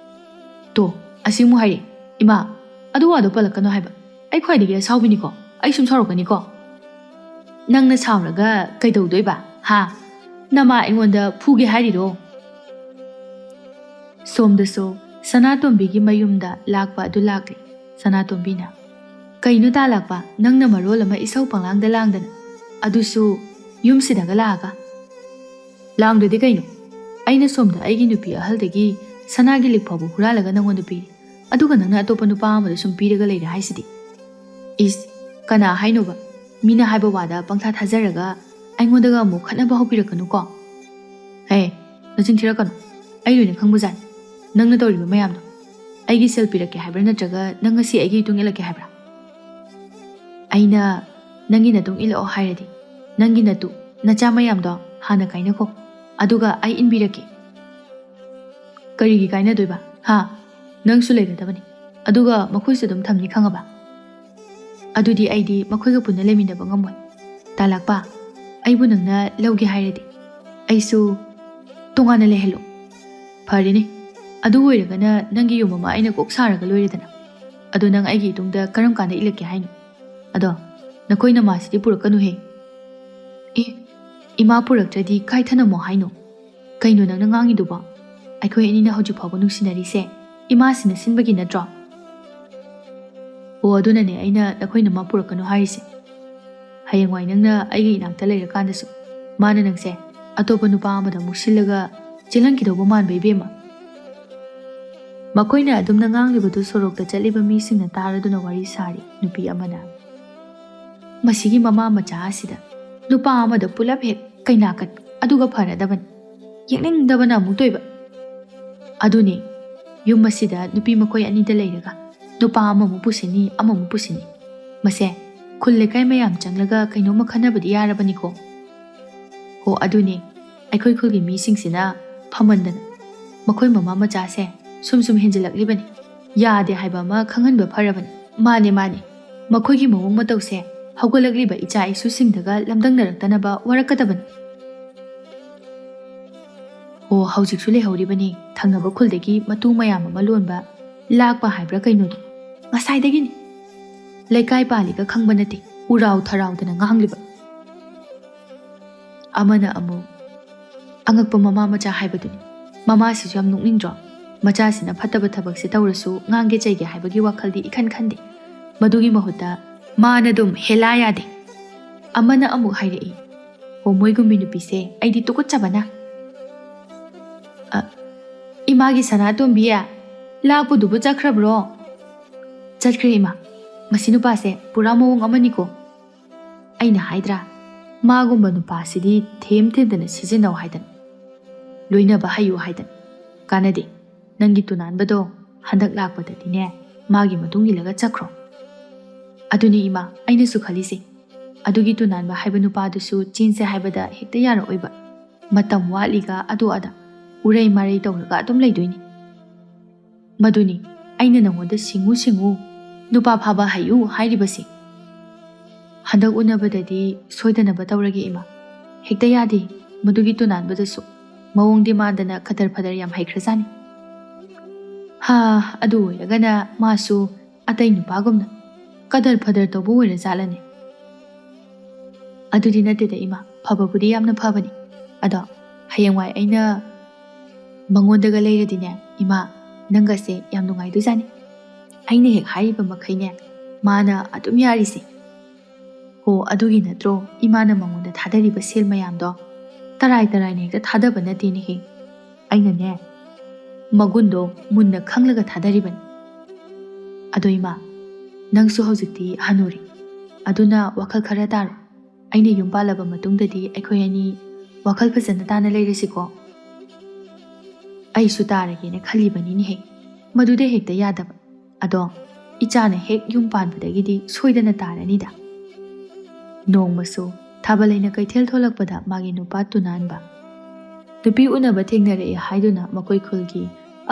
ꯇꯣ, ꯑꯁꯤꯃꯨꯛ ꯍꯥꯏꯔꯦ꯫ ꯏꯃꯥ, ꯑꯗꯨ ꯋꯥꯗꯣ ꯄꯜꯂꯛꯀꯅꯣ ꯍꯥꯏꯕ꯫ ꯑꯩ ꯈ꯭ꯋꯥꯏꯗꯒꯤ ꯑꯁꯥꯎꯕꯤꯅꯤꯀꯣ꯫ ꯑꯩ ꯁꯨꯝ ꯁꯥꯎꯔꯛꯀꯅꯤꯀꯣ꯫ ꯅꯪꯅ ꯁꯥꯎꯔꯒ ꯀꯩꯗꯧꯗꯣꯏꯕ? ꯍꯥ? ꯅꯃꯥ ꯑꯩꯉꯣꯟꯗ ꯐꯨꯒꯦ ꯍꯥꯏꯔꯤꯔꯣ? ꯁꯣꯝꯗꯁꯨ ꯁꯅꯥꯇꯣꯝꯕꯤꯒꯤ ꯃꯌꯨꯝꯗ ꯂꯥꯛꯄ ꯑꯗꯨ ꯂꯥꯛꯂꯦ꯫ ꯁꯅꯥꯇꯣꯝꯕꯤꯅ, "ꯀꯩꯅꯣ ꯇꯥ ꯂꯥꯛꯄ, ꯅꯪꯅ ꯃꯔꯣꯜ ꯑꯃ ꯏꯁꯧ ꯄꯪꯂꯥꯡꯗ ꯂꯥꯡꯗꯅ, ꯑꯗꯨꯁꯨ ꯌꯨꯝꯁꯤꯗꯒ ꯂꯥꯛꯑꯒ?" "ꯂꯥꯡꯗ꯭ꯔꯗꯤ ꯀꯩꯅꯣ? ꯑꯩꯅ ꯁꯣꯝꯗ ꯑꯩꯒꯤ ꯅꯨꯄꯤ ꯑꯍꯜꯗꯒꯤ ꯁꯅꯥꯒꯤ ꯂꯤꯛ ꯐꯥꯎꯕ ꯍꯨꯔꯥꯜꯂꯒ ꯅꯪꯉꯣꯟꯗ ꯄꯤꯔꯤ, ꯑꯗꯨꯒ ꯅꯪꯅ ꯑꯇꯣꯞꯄ ꯅꯨꯄꯥ ꯑꯃꯗ ꯁꯨꯝ ꯄꯤꯔꯒ ꯂꯩꯔꯦ ꯍꯥꯏꯁꯤꯗꯤ?" "ꯏꯁ, ꯀꯅꯥ ꯍꯥꯏꯅꯣꯕ? ꯃꯤꯅ ꯍꯥꯏꯕ ꯋꯥꯗ ꯄꯪꯊꯥ ꯊꯥꯖꯔꯒ ꯑꯩꯉꯣꯟꯗꯒ ꯑꯃꯨꯛ ꯈꯠꯅꯕ ꯍꯧꯕꯤꯔꯛꯀꯅꯨꯀꯣ꯫ ꯍꯦ, ꯅꯆꯤꯟ ꯊꯤꯔꯛꯀꯅꯨ꯫ ꯑꯩ ꯂꯣꯏꯅ ꯈꯪꯕꯖꯥꯠꯅꯤ ꯅꯪꯅ ꯇꯧꯔꯤꯕ ꯃꯌꯥꯝꯗꯣ꯫ ꯑꯩꯒꯤ ꯁꯦꯜ ꯄꯤꯔꯛꯀꯦ ꯍꯥꯏꯕ꯭ꯔꯥ, ꯅꯠꯇ꯭ꯔꯒ ꯅꯪ ꯉꯁꯤ ꯑꯩꯒꯤ ꯏꯇꯨꯡ ꯏꯜꯂꯛꯀꯦ ꯍꯥꯏꯕ꯭ꯔꯥ?" "ꯑꯩꯅ ꯅꯪꯒꯤ ꯅꯇꯨꯡ ꯏꯜꯂꯛꯑꯣ ꯍꯥꯏꯔꯗꯤ, ꯅꯪꯒꯤ ꯅꯇꯨ, ꯅꯆꯥ ꯃꯌꯥꯝꯗꯣ ꯍꯥꯟꯅ ꯀꯥꯏꯅꯈꯣ, ꯑꯗꯨꯒ ꯑꯩ ꯏꯟꯕꯤꯔꯛꯀꯦ꯫" "ꯀꯔꯤꯒꯤ ꯀꯥꯏꯅꯗꯣꯏꯕ? ꯍꯥ? ꯅꯪꯁꯨ ꯂꯩꯔꯗꯕꯅꯤ, ꯑꯗꯨꯒ ꯃꯈꯣꯏꯁꯨ ꯑꯗꯨꯝ ꯊꯝꯅꯤ, ꯈꯪꯉꯕ? ꯑꯗꯨꯗꯤ ꯑꯩꯗꯤ ꯃꯈꯣꯏꯒ ꯄꯨꯟꯅ ꯂꯩꯃꯤꯟꯅꯕ ꯉꯝꯃꯣꯏ꯫ ꯇꯥꯂꯥꯛꯄ, ꯑꯩꯕꯨ ꯅꯪꯅ ꯂꯧꯒꯦ ꯍꯥꯏꯔꯗꯤ ꯑꯩꯁꯨ ꯇꯣꯉꯥꯟꯅ ꯂꯩꯍꯜꯂꯣ꯫" "ꯐꯔꯦꯅꯦ, ꯑꯗꯨ ꯑꯣꯏꯔꯒꯅ ꯅꯪꯒꯤ ꯌꯨꯝ ꯑꯃ ꯑꯩꯅ ꯀꯣꯛ ꯁꯥꯔꯒ ꯂꯣꯏꯔꯦꯗꯅ꯫ ꯑꯗꯣ ꯅꯪ ꯑꯩꯒꯤ ꯏꯇꯨꯡꯗ ꯀꯔꯝ ꯀꯥꯟꯗ ꯏꯜꯂꯛꯀꯦ ꯍꯥꯏꯅꯣ? ꯑꯗꯣ ꯅꯈꯣꯏ ꯅꯃꯥꯁꯤꯗꯤ ꯄꯨꯔꯛꯀꯅꯨꯍꯦ꯫" "ꯑꯦ, ꯏꯃꯥ ꯄꯨꯔꯛꯇ꯭ꯔꯗꯤ ꯀꯥꯏ ꯊꯅꯝꯃꯣ ꯍꯥꯏꯅꯣ? ꯀꯩꯅꯣ ꯅꯪꯅ ꯉꯥꯡꯉꯤꯗꯨꯕꯣ? ꯑꯩꯈꯣꯏ ꯑꯅꯤꯅ ꯍꯧꯖꯤꯛ ꯐꯥꯎꯕ ꯅꯨꯡꯁꯤꯅꯔꯤꯁꯦ ꯏꯃꯥꯁꯤꯅ ꯁꯤꯟꯕꯒꯤ ꯅꯠꯇ꯭ꯔꯣ?" "ꯑꯣ, ꯑꯗꯨꯅꯅꯦ ꯑꯩꯅ ꯅꯈꯣꯏ ꯅꯃꯥ ꯄꯨꯔꯛꯀꯅꯨ ꯍꯥꯏꯔꯤꯁꯦ꯫ ꯍꯌꯦꯡꯋꯥꯏ ꯅꯪꯅ ꯑꯩꯒꯤ ꯏꯅꯥꯛꯇ ꯂꯩꯔꯀꯥꯟꯗꯁꯨ ꯃꯥꯅ ꯅꯪꯁꯦ ꯑꯇꯣꯞꯄ ꯅꯨꯄꯥ ꯑꯃꯗ ꯑꯃꯨꯛ ꯁꯤꯜꯂꯒ ꯆꯦꯜꯍꯟꯈꯤꯗꯧꯕ ꯃꯥꯟꯕ, ꯏꯕꯦꯝꯃ?" ꯃꯈꯣꯏꯅ ꯑꯗꯨꯝꯅ ꯉꯥꯡꯂꯤꯕꯗꯨ ꯁꯣꯔꯣꯛꯇ ꯆꯠꯂꯤꯕ ꯃꯤꯁꯤꯡꯅ ꯇꯥꯔꯗꯨꯅ ꯋꯥꯔꯤ ꯁꯥꯔꯤ꯫ ꯅꯨꯄꯤ ꯑꯃꯅ, "ꯃꯁꯤꯒꯤ ꯃꯃꯥ ꯃꯆꯥ ꯑꯁꯤꯗ ꯅꯨꯄꯥ ꯑꯃꯗ ꯄꯨꯂꯞ ꯍꯦꯛ ꯀꯩꯅꯥ ꯀꯠ, ꯑꯗꯨꯒ ꯐꯔꯗꯕꯅꯤ꯫ ꯌꯦꯛꯅꯤꯡꯗꯕꯅ ꯑꯃꯨꯛ ꯇꯣꯏꯕ꯫ ꯑꯗꯨꯅꯦ, ꯌꯨꯝ ꯑꯁꯤꯗ ꯅꯨꯄꯤ ꯃꯈꯣꯏ ꯑꯅꯤꯗ ꯂꯩꯔꯒ ꯅꯨꯄꯥ ꯑꯃꯃꯨꯛ ꯄꯨꯁꯤꯅꯤ, ꯑꯃꯃꯨꯛ ꯄꯨꯁꯤꯅꯤ꯫ ꯃꯁꯦ ꯈꯨꯜ ꯂꯩꯀꯥꯏ ꯃꯌꯥꯝ ꯆꯪꯂꯒ ꯀꯩꯅꯣꯝꯃ ꯈꯟꯅꯕꯗꯤ ꯌꯥꯔꯕꯅꯤꯀꯣ꯫ ꯍꯣ, ꯑꯗꯨꯅꯦ, ꯑꯩꯈꯣꯏ ꯈꯨꯜꯒꯤ ꯃꯤꯁꯤꯡꯁꯤꯅ ꯐꯝꯃꯟꯗꯅ ꯃꯈꯣꯏ ꯃꯃꯥ ꯃꯆꯥꯁꯦ ꯁꯨꯝ ꯁꯨꯝ ꯍꯦꯟꯖꯤꯜꯂꯛꯂꯤꯕꯅꯤ꯫ ꯌꯥꯗꯦ ꯍꯥꯏꯕ ꯑꯃ ꯈꯪꯍꯟꯕ ꯐꯔꯕꯅꯤ꯫ ꯃꯥꯅꯦ, ꯃꯥꯅꯦ, ꯃꯈꯣꯏꯒꯤ ꯃꯑꯣꯡ ꯃꯇꯧꯁꯦ ꯍꯧꯒꯠꯂꯛꯂꯤꯕ ꯏꯆꯥ ꯏꯁꯨꯁꯤꯡꯗꯒ ꯂꯝꯗꯪꯅꯔꯛꯇꯅꯕ ꯋꯥꯔꯛꯀꯗꯕꯅꯤ꯫ ꯑꯣ, ꯍꯧꯖꯤꯛꯁꯨ ꯂꯩꯍꯧꯔꯤꯕꯅꯤ ꯊꯪꯅꯕ ꯈꯨꯜꯗꯒꯤ ꯃꯇꯨ ꯃꯌꯥꯝ ꯑꯃ ꯂꯣꯟꯕ ꯂꯥꯛꯄ ꯍꯥꯏꯕ꯭ꯔꯥ ꯀꯩꯅꯣꯗꯣ꯫ ꯉꯁꯥꯏꯗꯒꯤꯅꯤ꯫ ꯂꯩꯀꯥꯏ ꯄꯥꯜꯂꯤꯒ ꯈꯪꯕ ꯅꯠꯇꯦ, ꯎꯔꯥꯎ ꯊꯔꯥꯎꯗꯅ ꯉꯥꯡꯂꯤꯕ꯫ ꯑꯃꯅ ꯑꯃꯨꯛ, "ꯑꯉꯛꯄ ꯃꯃꯥ ꯃꯆꯥ ꯍꯥꯏꯕꯗꯨꯅꯤ꯫ ꯃꯃꯥꯁꯤꯁꯨ ꯌꯥꯝ ꯅꯣꯛꯅꯤꯡꯗ꯭ꯔꯣ? ꯃꯆꯥꯁꯤꯅ ꯐꯠꯇꯕ ꯊꯕꯛꯁꯦ ꯇꯧꯔꯁꯨ ꯉꯥꯡꯒꯦ ꯆꯩꯒꯦ ꯍꯥꯏꯕꯒꯤ ꯋꯥꯈꯜꯗꯤ ꯏꯈꯟ ꯈꯟꯗꯦ꯫ ꯃꯗꯨꯒꯤ ꯃꯍꯨꯠꯇ ꯃꯥꯅ ꯑꯗꯨꯝ ꯍꯦꯂꯥ ꯌꯥꯗꯦ꯫" ꯑꯃꯅ ꯑꯃꯨꯛ ꯍꯥꯏꯔꯛꯏ, "ꯍꯣ, ꯃꯣꯏꯒꯨꯝꯕꯤ ꯅꯨꯄꯤꯁꯦ ꯑꯩꯗꯤ ꯇꯨꯀꯠꯆꯕꯅ꯫" "ꯑ, ꯏꯃꯥꯒꯤ ꯁꯅꯥꯇꯣꯝꯕꯤ, ꯂꯥꯛꯄꯗꯨꯕꯨ ꯆꯠꯈ꯭ꯔꯕ꯭ꯔꯣ?" "ꯆꯠꯈ꯭ꯔꯦ ꯏꯃꯥ꯫ ꯃꯁꯤ ꯅꯨꯄꯥꯁꯦ ꯄꯨꯔꯥ ꯃꯑꯣꯡ ꯑꯃꯅꯤꯀꯣ꯫ ꯑꯩꯅ ꯍꯥꯏꯗ꯭ꯔꯥ, ꯃꯥꯒꯨꯝꯕ ꯅꯨꯄꯥꯁꯤꯗꯤ ꯊꯦꯝ ꯊꯦꯝꯗꯅ ꯁꯤꯖꯤꯟꯅꯧ ꯍꯥꯏꯗꯅ, ꯂꯣꯏꯅꯕ ꯍꯩꯌꯨ ꯍꯥꯏꯗꯅ꯫ ꯀꯥꯟꯅꯗꯦ꯫ ꯅꯪꯒꯤ ꯇꯨꯅꯥꯟꯕꯗꯣ ꯍꯟꯗꯛ ꯂꯥꯛꯄꯗꯗꯤꯅꯦ, ꯃꯥꯒꯤ ꯃꯇꯨꯡ ꯏꯜꯂꯒ ꯆꯠꯈ꯭ꯔꯣ꯫" ꯑꯗꯨꯅꯤ ꯏꯃꯥ, ꯑꯩꯅꯁꯨ ꯈꯜꯂꯤꯁꯦ꯫ ꯑꯗꯨꯒꯤ ꯇꯨꯅꯥꯟꯕ ꯍꯥꯏꯕ ꯅꯨꯄꯥꯗꯨꯁꯨ ꯆꯦꯟꯁꯦ ꯍꯥꯏꯕꯗ ꯍꯦꯛꯇ ꯌꯥꯔꯛꯑꯣꯏꯕ꯫ ꯃꯇꯝ ꯋꯥꯠꯂꯤꯒ ꯑꯗꯨ ꯑꯗꯥ ꯎꯔꯩ ꯃꯔꯩ ꯇꯧꯔꯒ ꯑꯗꯨꯝ ꯂꯩꯗꯣꯏꯅꯤ꯫ ꯃꯗꯨꯅꯤ ꯑꯩꯅ ꯅꯉꯣꯟꯗ ꯁꯤꯡꯉꯨ ꯁꯤꯡꯉꯨ, ꯅꯨꯄꯥ ꯐꯥꯕ ꯍꯩꯌꯨ ꯍꯥꯏꯔꯤꯕꯁꯤ꯫ ꯍꯟꯗꯛ ꯎꯅꯕꯗꯗꯤ ꯁꯣꯏꯗꯅꯕ ꯇꯧꯔꯒꯦ ꯏꯃꯥ꯫ ꯍꯦꯛꯇ ꯌꯥꯗꯦ ꯃꯗꯨꯒꯤ ꯇꯨꯅꯥꯟꯕꯗꯁꯨ꯫ ꯃꯑꯣꯡꯗꯤ ꯃꯥꯟꯗꯅ ꯀꯗꯔ ꯐꯗꯔ ꯌꯥꯝ ꯍꯩꯈ꯭ꯔꯖꯥꯠꯅꯤ꯫ ꯍꯥ, ꯑꯗꯨ ꯑꯣꯏꯔꯒꯅ ꯃꯥꯁꯨ ꯑꯇꯩ ꯅꯨꯄꯥꯒꯨꯝꯅ ꯀꯗꯔ ꯐꯗꯔ ꯇꯧꯕ ꯑꯣꯏꯔꯖꯥꯠꯂꯅꯦ? ꯑꯗꯨꯗꯤ ꯅꯠꯇꯦꯗ ꯏꯃꯥ, ꯐꯕꯕꯨꯗꯤ ꯌꯥꯝꯅ ꯐꯕꯅꯤ꯫ ꯑꯗꯣ ꯍꯌꯦꯡꯋꯥꯏ ꯑꯩꯅ ꯃꯉꯣꯟꯗꯒ ꯂꯩꯔꯗꯤꯅꯦ ꯏꯃꯥ, ꯅꯪꯒꯁꯦ ꯌꯥꯝ ꯅꯨꯡꯉꯥꯏꯗꯣꯏꯖꯥꯠꯅꯤ꯫ ꯑꯩꯅ ꯍꯦꯛ ꯍꯥꯏꯔꯤꯕ ꯃꯈꯩꯅꯦ ꯃꯥꯅ ꯑꯗꯨꯝ ꯌꯥꯔꯤꯁꯦ꯫ ꯍꯣ, ꯑꯗꯨꯒꯤ ꯅꯠꯇ꯭ꯔꯣ ꯏꯃꯥꯅ ꯃꯉꯣꯟꯗ ꯊꯥꯗꯔꯤꯕ ꯁꯦꯜ ꯃꯌꯥꯝꯗꯣ? ꯇꯔꯥꯏ ꯇꯔꯥꯏꯅ ꯍꯦꯛꯇ ꯊꯥꯗꯕ ꯅꯠꯇꯦꯅꯦꯍꯦ꯫ ꯑꯩꯅꯅꯦ ꯃꯒꯨꯟꯗꯣ ꯃꯨꯟꯅ ꯈꯪꯂꯒ ꯊꯥꯗꯔꯤꯕꯅꯤ꯫ ꯑꯗꯣ ꯏꯃꯥ, ꯅꯪꯁꯨ ꯍꯧꯖꯤꯛꯇꯤ ꯍꯅꯨꯔꯦ꯫ ꯑꯗꯨꯅ ꯋꯥꯈꯜ ꯈꯔ ꯇꯥꯔꯣ꯫ ꯑꯩꯅ ꯌꯨꯝ ꯄꯥꯜꯂꯕ ꯃꯇꯨꯡꯗꯗꯤ ꯑꯩꯈꯣꯏ ꯑꯅꯤ ꯋꯥꯈꯜ ꯐꯖꯅ ꯇꯥꯅ ꯂꯩꯔꯁꯤꯀꯣ꯫ ꯑꯩꯁꯨ ꯇꯥꯔꯒꯦꯅ ꯈꯜꯂꯤꯕꯅꯤꯅꯦꯍꯦ꯫ ꯃꯗꯨꯗ ꯍꯦꯛꯇ ꯌꯥꯗꯕ꯫ ꯑꯗꯣ ꯏꯆꯥꯅ ꯍꯦꯛ ꯌꯨꯝ ꯄꯥꯟꯕꯗꯒꯤꯗꯤ ꯁꯣꯏꯗꯅ ꯇꯥꯔꯅꯤꯗ꯫ ꯅꯣꯡꯃꯁꯨ ꯊꯥꯕꯂꯩꯅ ꯀꯩꯊꯦꯜ ꯊꯣꯛꯂꯛꯄꯗ ꯃꯥꯒꯤ ꯅꯨꯄꯥ ꯇꯨꯅꯥꯟꯕ ꯅꯨꯄꯤ ꯎꯅꯕ ꯊꯦꯡꯅꯔꯛꯑꯦ ꯍꯥꯏꯗꯨꯅ ꯃꯈꯣꯏ ꯈꯨꯜꯒꯤ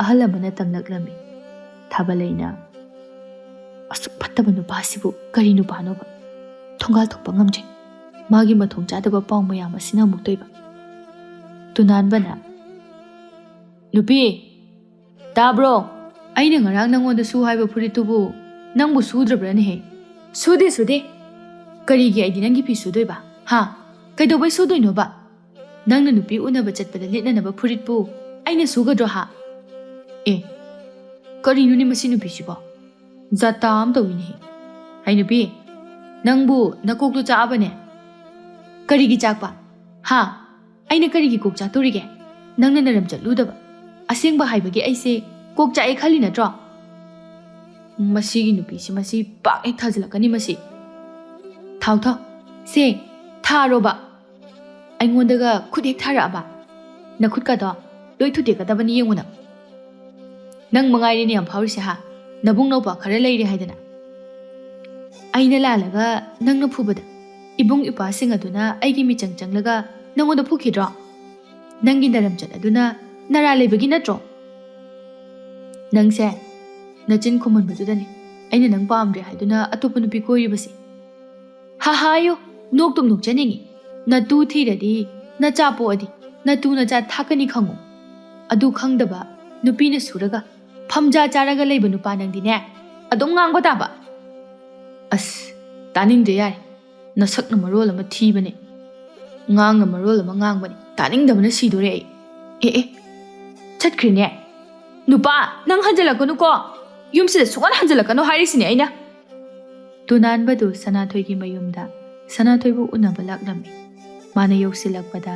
ꯑꯍꯜ ꯑꯃꯅ ꯇꯝꯂꯛꯂꯝꯃꯤ꯫ ꯊꯥꯕꯂꯩꯅ, "ꯑꯁꯨꯛ ꯐꯠꯇꯕ ꯅꯨꯄꯥꯁꯤꯕꯨ ꯀꯔꯤ ꯅꯨꯄꯥꯅꯣꯕ? ꯊꯣꯡꯒꯥꯜ ꯊꯣꯛꯄ ꯉꯝꯗ꯭ꯔꯦ꯫ ꯃꯥꯒꯤ ꯃꯊꯣꯡ ꯆꯥꯗꯕ ꯄꯥꯎ ꯃꯌꯥꯝ ꯑꯁꯤꯅ ꯑꯃꯨꯛꯇꯣꯏꯕ?" ꯇꯨꯅꯥꯟꯕꯅ, "ꯅꯨꯄꯤ, ꯇꯥꯕ꯭ꯔꯣ? ꯑꯩꯅ ꯉꯔꯥꯡ ꯅꯪꯉꯣꯟꯗ ꯁꯨ ꯍꯥꯏꯕ ꯐꯨꯔꯤꯠꯇꯨꯕꯨ ꯅꯪꯕꯨ ꯁꯨꯗ꯭ꯔꯕ꯭ꯔꯅꯦꯍꯦ?" "ꯁꯨꯗꯦ, ꯁꯨꯗꯦ꯫ ꯀꯔꯤꯒꯤ ꯑꯩꯗꯤ ꯅꯪꯒꯤ ꯐꯤ ꯁꯨꯗꯣꯏꯕ? ꯍꯥ? ꯀꯩꯗꯧꯕꯩ ꯁꯨꯗꯣꯏꯅꯣꯕ? ꯅꯪꯅ ꯅꯨꯄꯤ ꯎꯅꯕ ꯆꯠꯄꯗ ꯂꯤꯠꯅꯅꯕ ꯐꯨꯔꯤꯠꯄꯨ ꯑꯩꯅ ꯁꯨꯒꯗ꯭ꯔꯣ, ꯍꯥ?" ꯑꯦ, ꯀꯔꯤꯅꯣꯅꯦ ꯃꯁꯤ ꯅꯨꯄꯤꯁꯤꯕꯣ? ꯖꯥꯇꯥ ꯑꯃ ꯇꯧꯏꯅꯦꯍꯦ꯫ "ꯍꯩ ꯅꯨꯄꯤ, ꯅꯪꯕꯨ ꯅꯀꯣꯛꯇꯣ ꯆꯥꯛꯑꯕꯅꯦ?" "ꯀꯔꯤꯒꯤ ꯆꯥꯛꯄ? ꯍꯥ? ꯑꯩꯅ ꯀꯔꯤꯒꯤ ꯀꯣꯛ ꯆꯥꯛꯇꯣꯔꯤꯒꯦ? ꯅꯪꯅ ꯅꯔꯝ ꯆꯠꯂꯨꯗꯕ꯫ ꯑꯁꯦꯡꯕ ꯍꯥꯏꯕꯒꯤ ꯑꯩꯁꯦ ꯀꯣꯛ ꯆꯥꯛꯑꯦ ꯈꯜꯂꯤ ꯅꯠꯇ꯭ꯔꯣ?" ꯃꯁꯤꯒꯤ ꯅꯨꯄꯤꯁꯤ, ꯃꯁꯤ ꯄꯥꯛ ꯍꯦꯛ ꯊꯥꯖꯤꯜꯂꯛꯀꯅꯤ ꯃꯁꯤ꯫ "ꯊꯥꯎ, ꯊꯥꯎ꯫ ꯁꯦ, ꯊꯥꯔꯣꯕ꯫ ꯑꯩꯉꯣꯟꯗꯒ ꯈꯨꯠ ꯍꯦꯛ ꯊꯥꯔꯛꯑꯕ, ꯅꯈꯨꯠꯀꯗꯣ ꯂꯣꯏ ꯊꯨꯗꯦꯛꯀꯗꯕꯅꯤ ꯌꯦꯡꯉꯨ ꯅꯪ꯫ ꯅꯪ ꯃꯉꯥꯏꯔꯦꯅꯦ ꯌꯥꯝ ꯐꯥꯎꯔꯤꯁꯦ, ꯍꯥ? ꯅꯕꯨꯡ ꯅꯧꯄꯥ ꯈꯔ ꯂꯩꯔꯦ ꯍꯥꯏꯗꯅ꯫ ꯑꯩꯅ ꯂꯥꯜꯂꯒ ꯅꯪꯅ ꯐꯨꯕꯗ ꯏꯕꯨꯡ ꯏꯄ꯭ꯋꯥꯁꯤꯡ ꯑꯗꯨꯅ ꯑꯩꯒꯤ ꯃꯤꯆꯪ ꯆꯪꯂꯒ ꯅꯪꯉꯣꯟꯗ ꯐꯨꯈꯤꯗ꯭ꯔꯣ? ꯅꯪꯒꯤ ꯅꯔꯝꯆꯠ ꯑꯗꯨꯅ ꯅꯔꯥ ꯂꯩꯕꯒꯤ ꯅꯠꯇ꯭ꯔꯣ? ꯅꯪꯁꯦ ꯅꯆꯤꯟ ꯈꯨꯝꯍꯟꯕꯗꯨꯗꯅꯦ ꯑꯩꯅ ꯅꯪ ꯄꯥꯝꯗ꯭ꯔꯦ ꯍꯥꯏꯗꯨꯅ ꯑꯇꯣꯞꯄ ꯅꯨꯄꯤ ꯀꯣꯏꯔꯤꯕꯁꯦ꯫ ꯍꯥꯍꯥꯌꯨ, ꯅꯣꯛꯇꯨꯝ ꯅꯣꯛꯆꯅꯤꯡꯉꯤ꯫ ꯅꯇꯨ ꯊꯤꯔꯗꯤ, ꯅꯆꯥ ꯄꯣꯛꯑꯗꯤ, ꯅꯇꯨ ꯅꯆꯥ ꯊꯥꯛꯀꯅꯤ ꯈꯪꯉꯨ꯫ ꯑꯗꯨ ꯈꯪꯗꯕ, ꯅꯨꯄꯤꯅ ꯁꯨꯔꯒ ꯐꯝꯖꯥ ꯆꯥꯔꯒ ꯂꯩꯕ ꯅꯨꯄꯥ ꯅꯪꯗꯤꯅꯦ, ꯑꯗꯨꯝ ꯉꯥꯡꯕ ꯇꯥꯕ꯫ ꯑꯁ, ꯇꯥꯅꯤꯡꯗꯦ ꯌꯥꯔꯦ꯫ ꯅꯁꯛꯅ ꯃꯔꯣꯜ ꯑꯃ ꯊꯤꯕꯅꯦ, ꯉꯥꯡꯅ ꯃꯔꯣꯜ ꯑꯃ ꯉꯥꯡꯕꯅꯦ꯫ ꯇꯥꯅꯤꯡꯗꯕꯅ ꯁꯤꯗꯣꯔꯦ ꯑꯩ꯫ ꯑꯦ, ꯑꯦ, ꯆꯠꯈ꯭ꯔꯦꯅꯦ꯫ ꯅꯨꯄꯥ, ꯅꯪ ꯍꯟꯖꯤꯜꯂꯛꯀꯅꯨꯀꯣ꯫ ꯌꯨꯝꯁꯤꯗ ꯁꯨꯡꯍꯟ ꯍꯟꯖꯤꯜꯂꯛꯀꯅꯨ ꯍꯥꯏꯔꯤꯁꯤꯅꯦ ꯑꯩꯅ꯫ ꯇꯨꯅꯥꯟꯕꯗꯨ ꯁꯅꯥꯊꯣꯏꯒꯤ ꯃꯌꯨꯝꯗ ꯁꯅꯥꯊꯣꯏꯕꯨ ꯎꯅꯕ ꯂꯥꯛꯂꯝꯃꯤ꯫ ꯃꯥꯅ ꯌꯧꯁꯤꯜꯂꯛꯄꯗ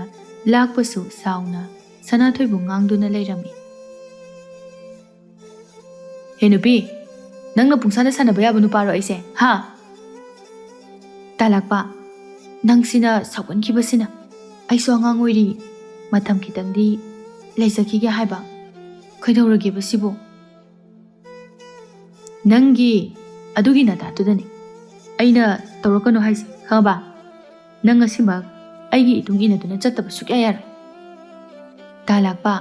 ꯂꯥꯛꯄꯁꯨ ꯆꯥꯎꯅ ꯁꯅꯥꯊꯣꯏꯕꯨ ꯉꯥꯡꯗꯨꯅ ꯂꯩꯔꯝꯃꯤ꯫ "ꯍꯦ ꯅꯨꯄꯤ, ꯅꯪꯅ ꯄꯨꯡꯁꯥꯟꯗ ꯁꯥꯟꯅꯕ ꯌꯥꯕ ꯅꯨꯄꯥꯔꯣ ꯑꯩꯁꯦ, ꯍꯥ?" "ꯇꯥꯂꯥꯛꯄ, ꯅꯪꯁꯤꯅ ꯁꯥꯎꯒꯟꯈꯤꯕꯁꯤꯅ꯫ ꯑꯩꯁꯨ ꯑꯉꯥꯡ ꯑꯣꯏꯔꯤ, ꯃꯇꯝ ꯈꯤꯇꯪꯗꯤ ꯂꯩꯖꯈꯤꯒꯦ ꯍꯥꯏꯕ꯫ ꯀꯩꯗꯧꯔꯒꯦꯕ ꯁꯤꯕꯨ?" "ꯅꯪꯒꯤ ꯑꯗꯨꯒꯤ ꯅꯇꯥꯠꯇꯨꯗꯅꯤ ꯑꯩꯅ ꯇꯧꯔꯛꯀꯅꯨ ꯍꯥꯏꯁꯦ, ꯈꯪꯉꯕ? ꯅꯪ ꯉꯁꯤꯃꯛ ꯑꯩꯒꯤ ꯏꯇꯨꯡ ꯏꯟꯅꯗꯨꯅ ꯆꯠꯇꯕ ꯁꯨꯛꯌꯥ ꯌꯥꯔꯣꯏ꯫ ꯇꯥ ꯂꯥꯛꯄ,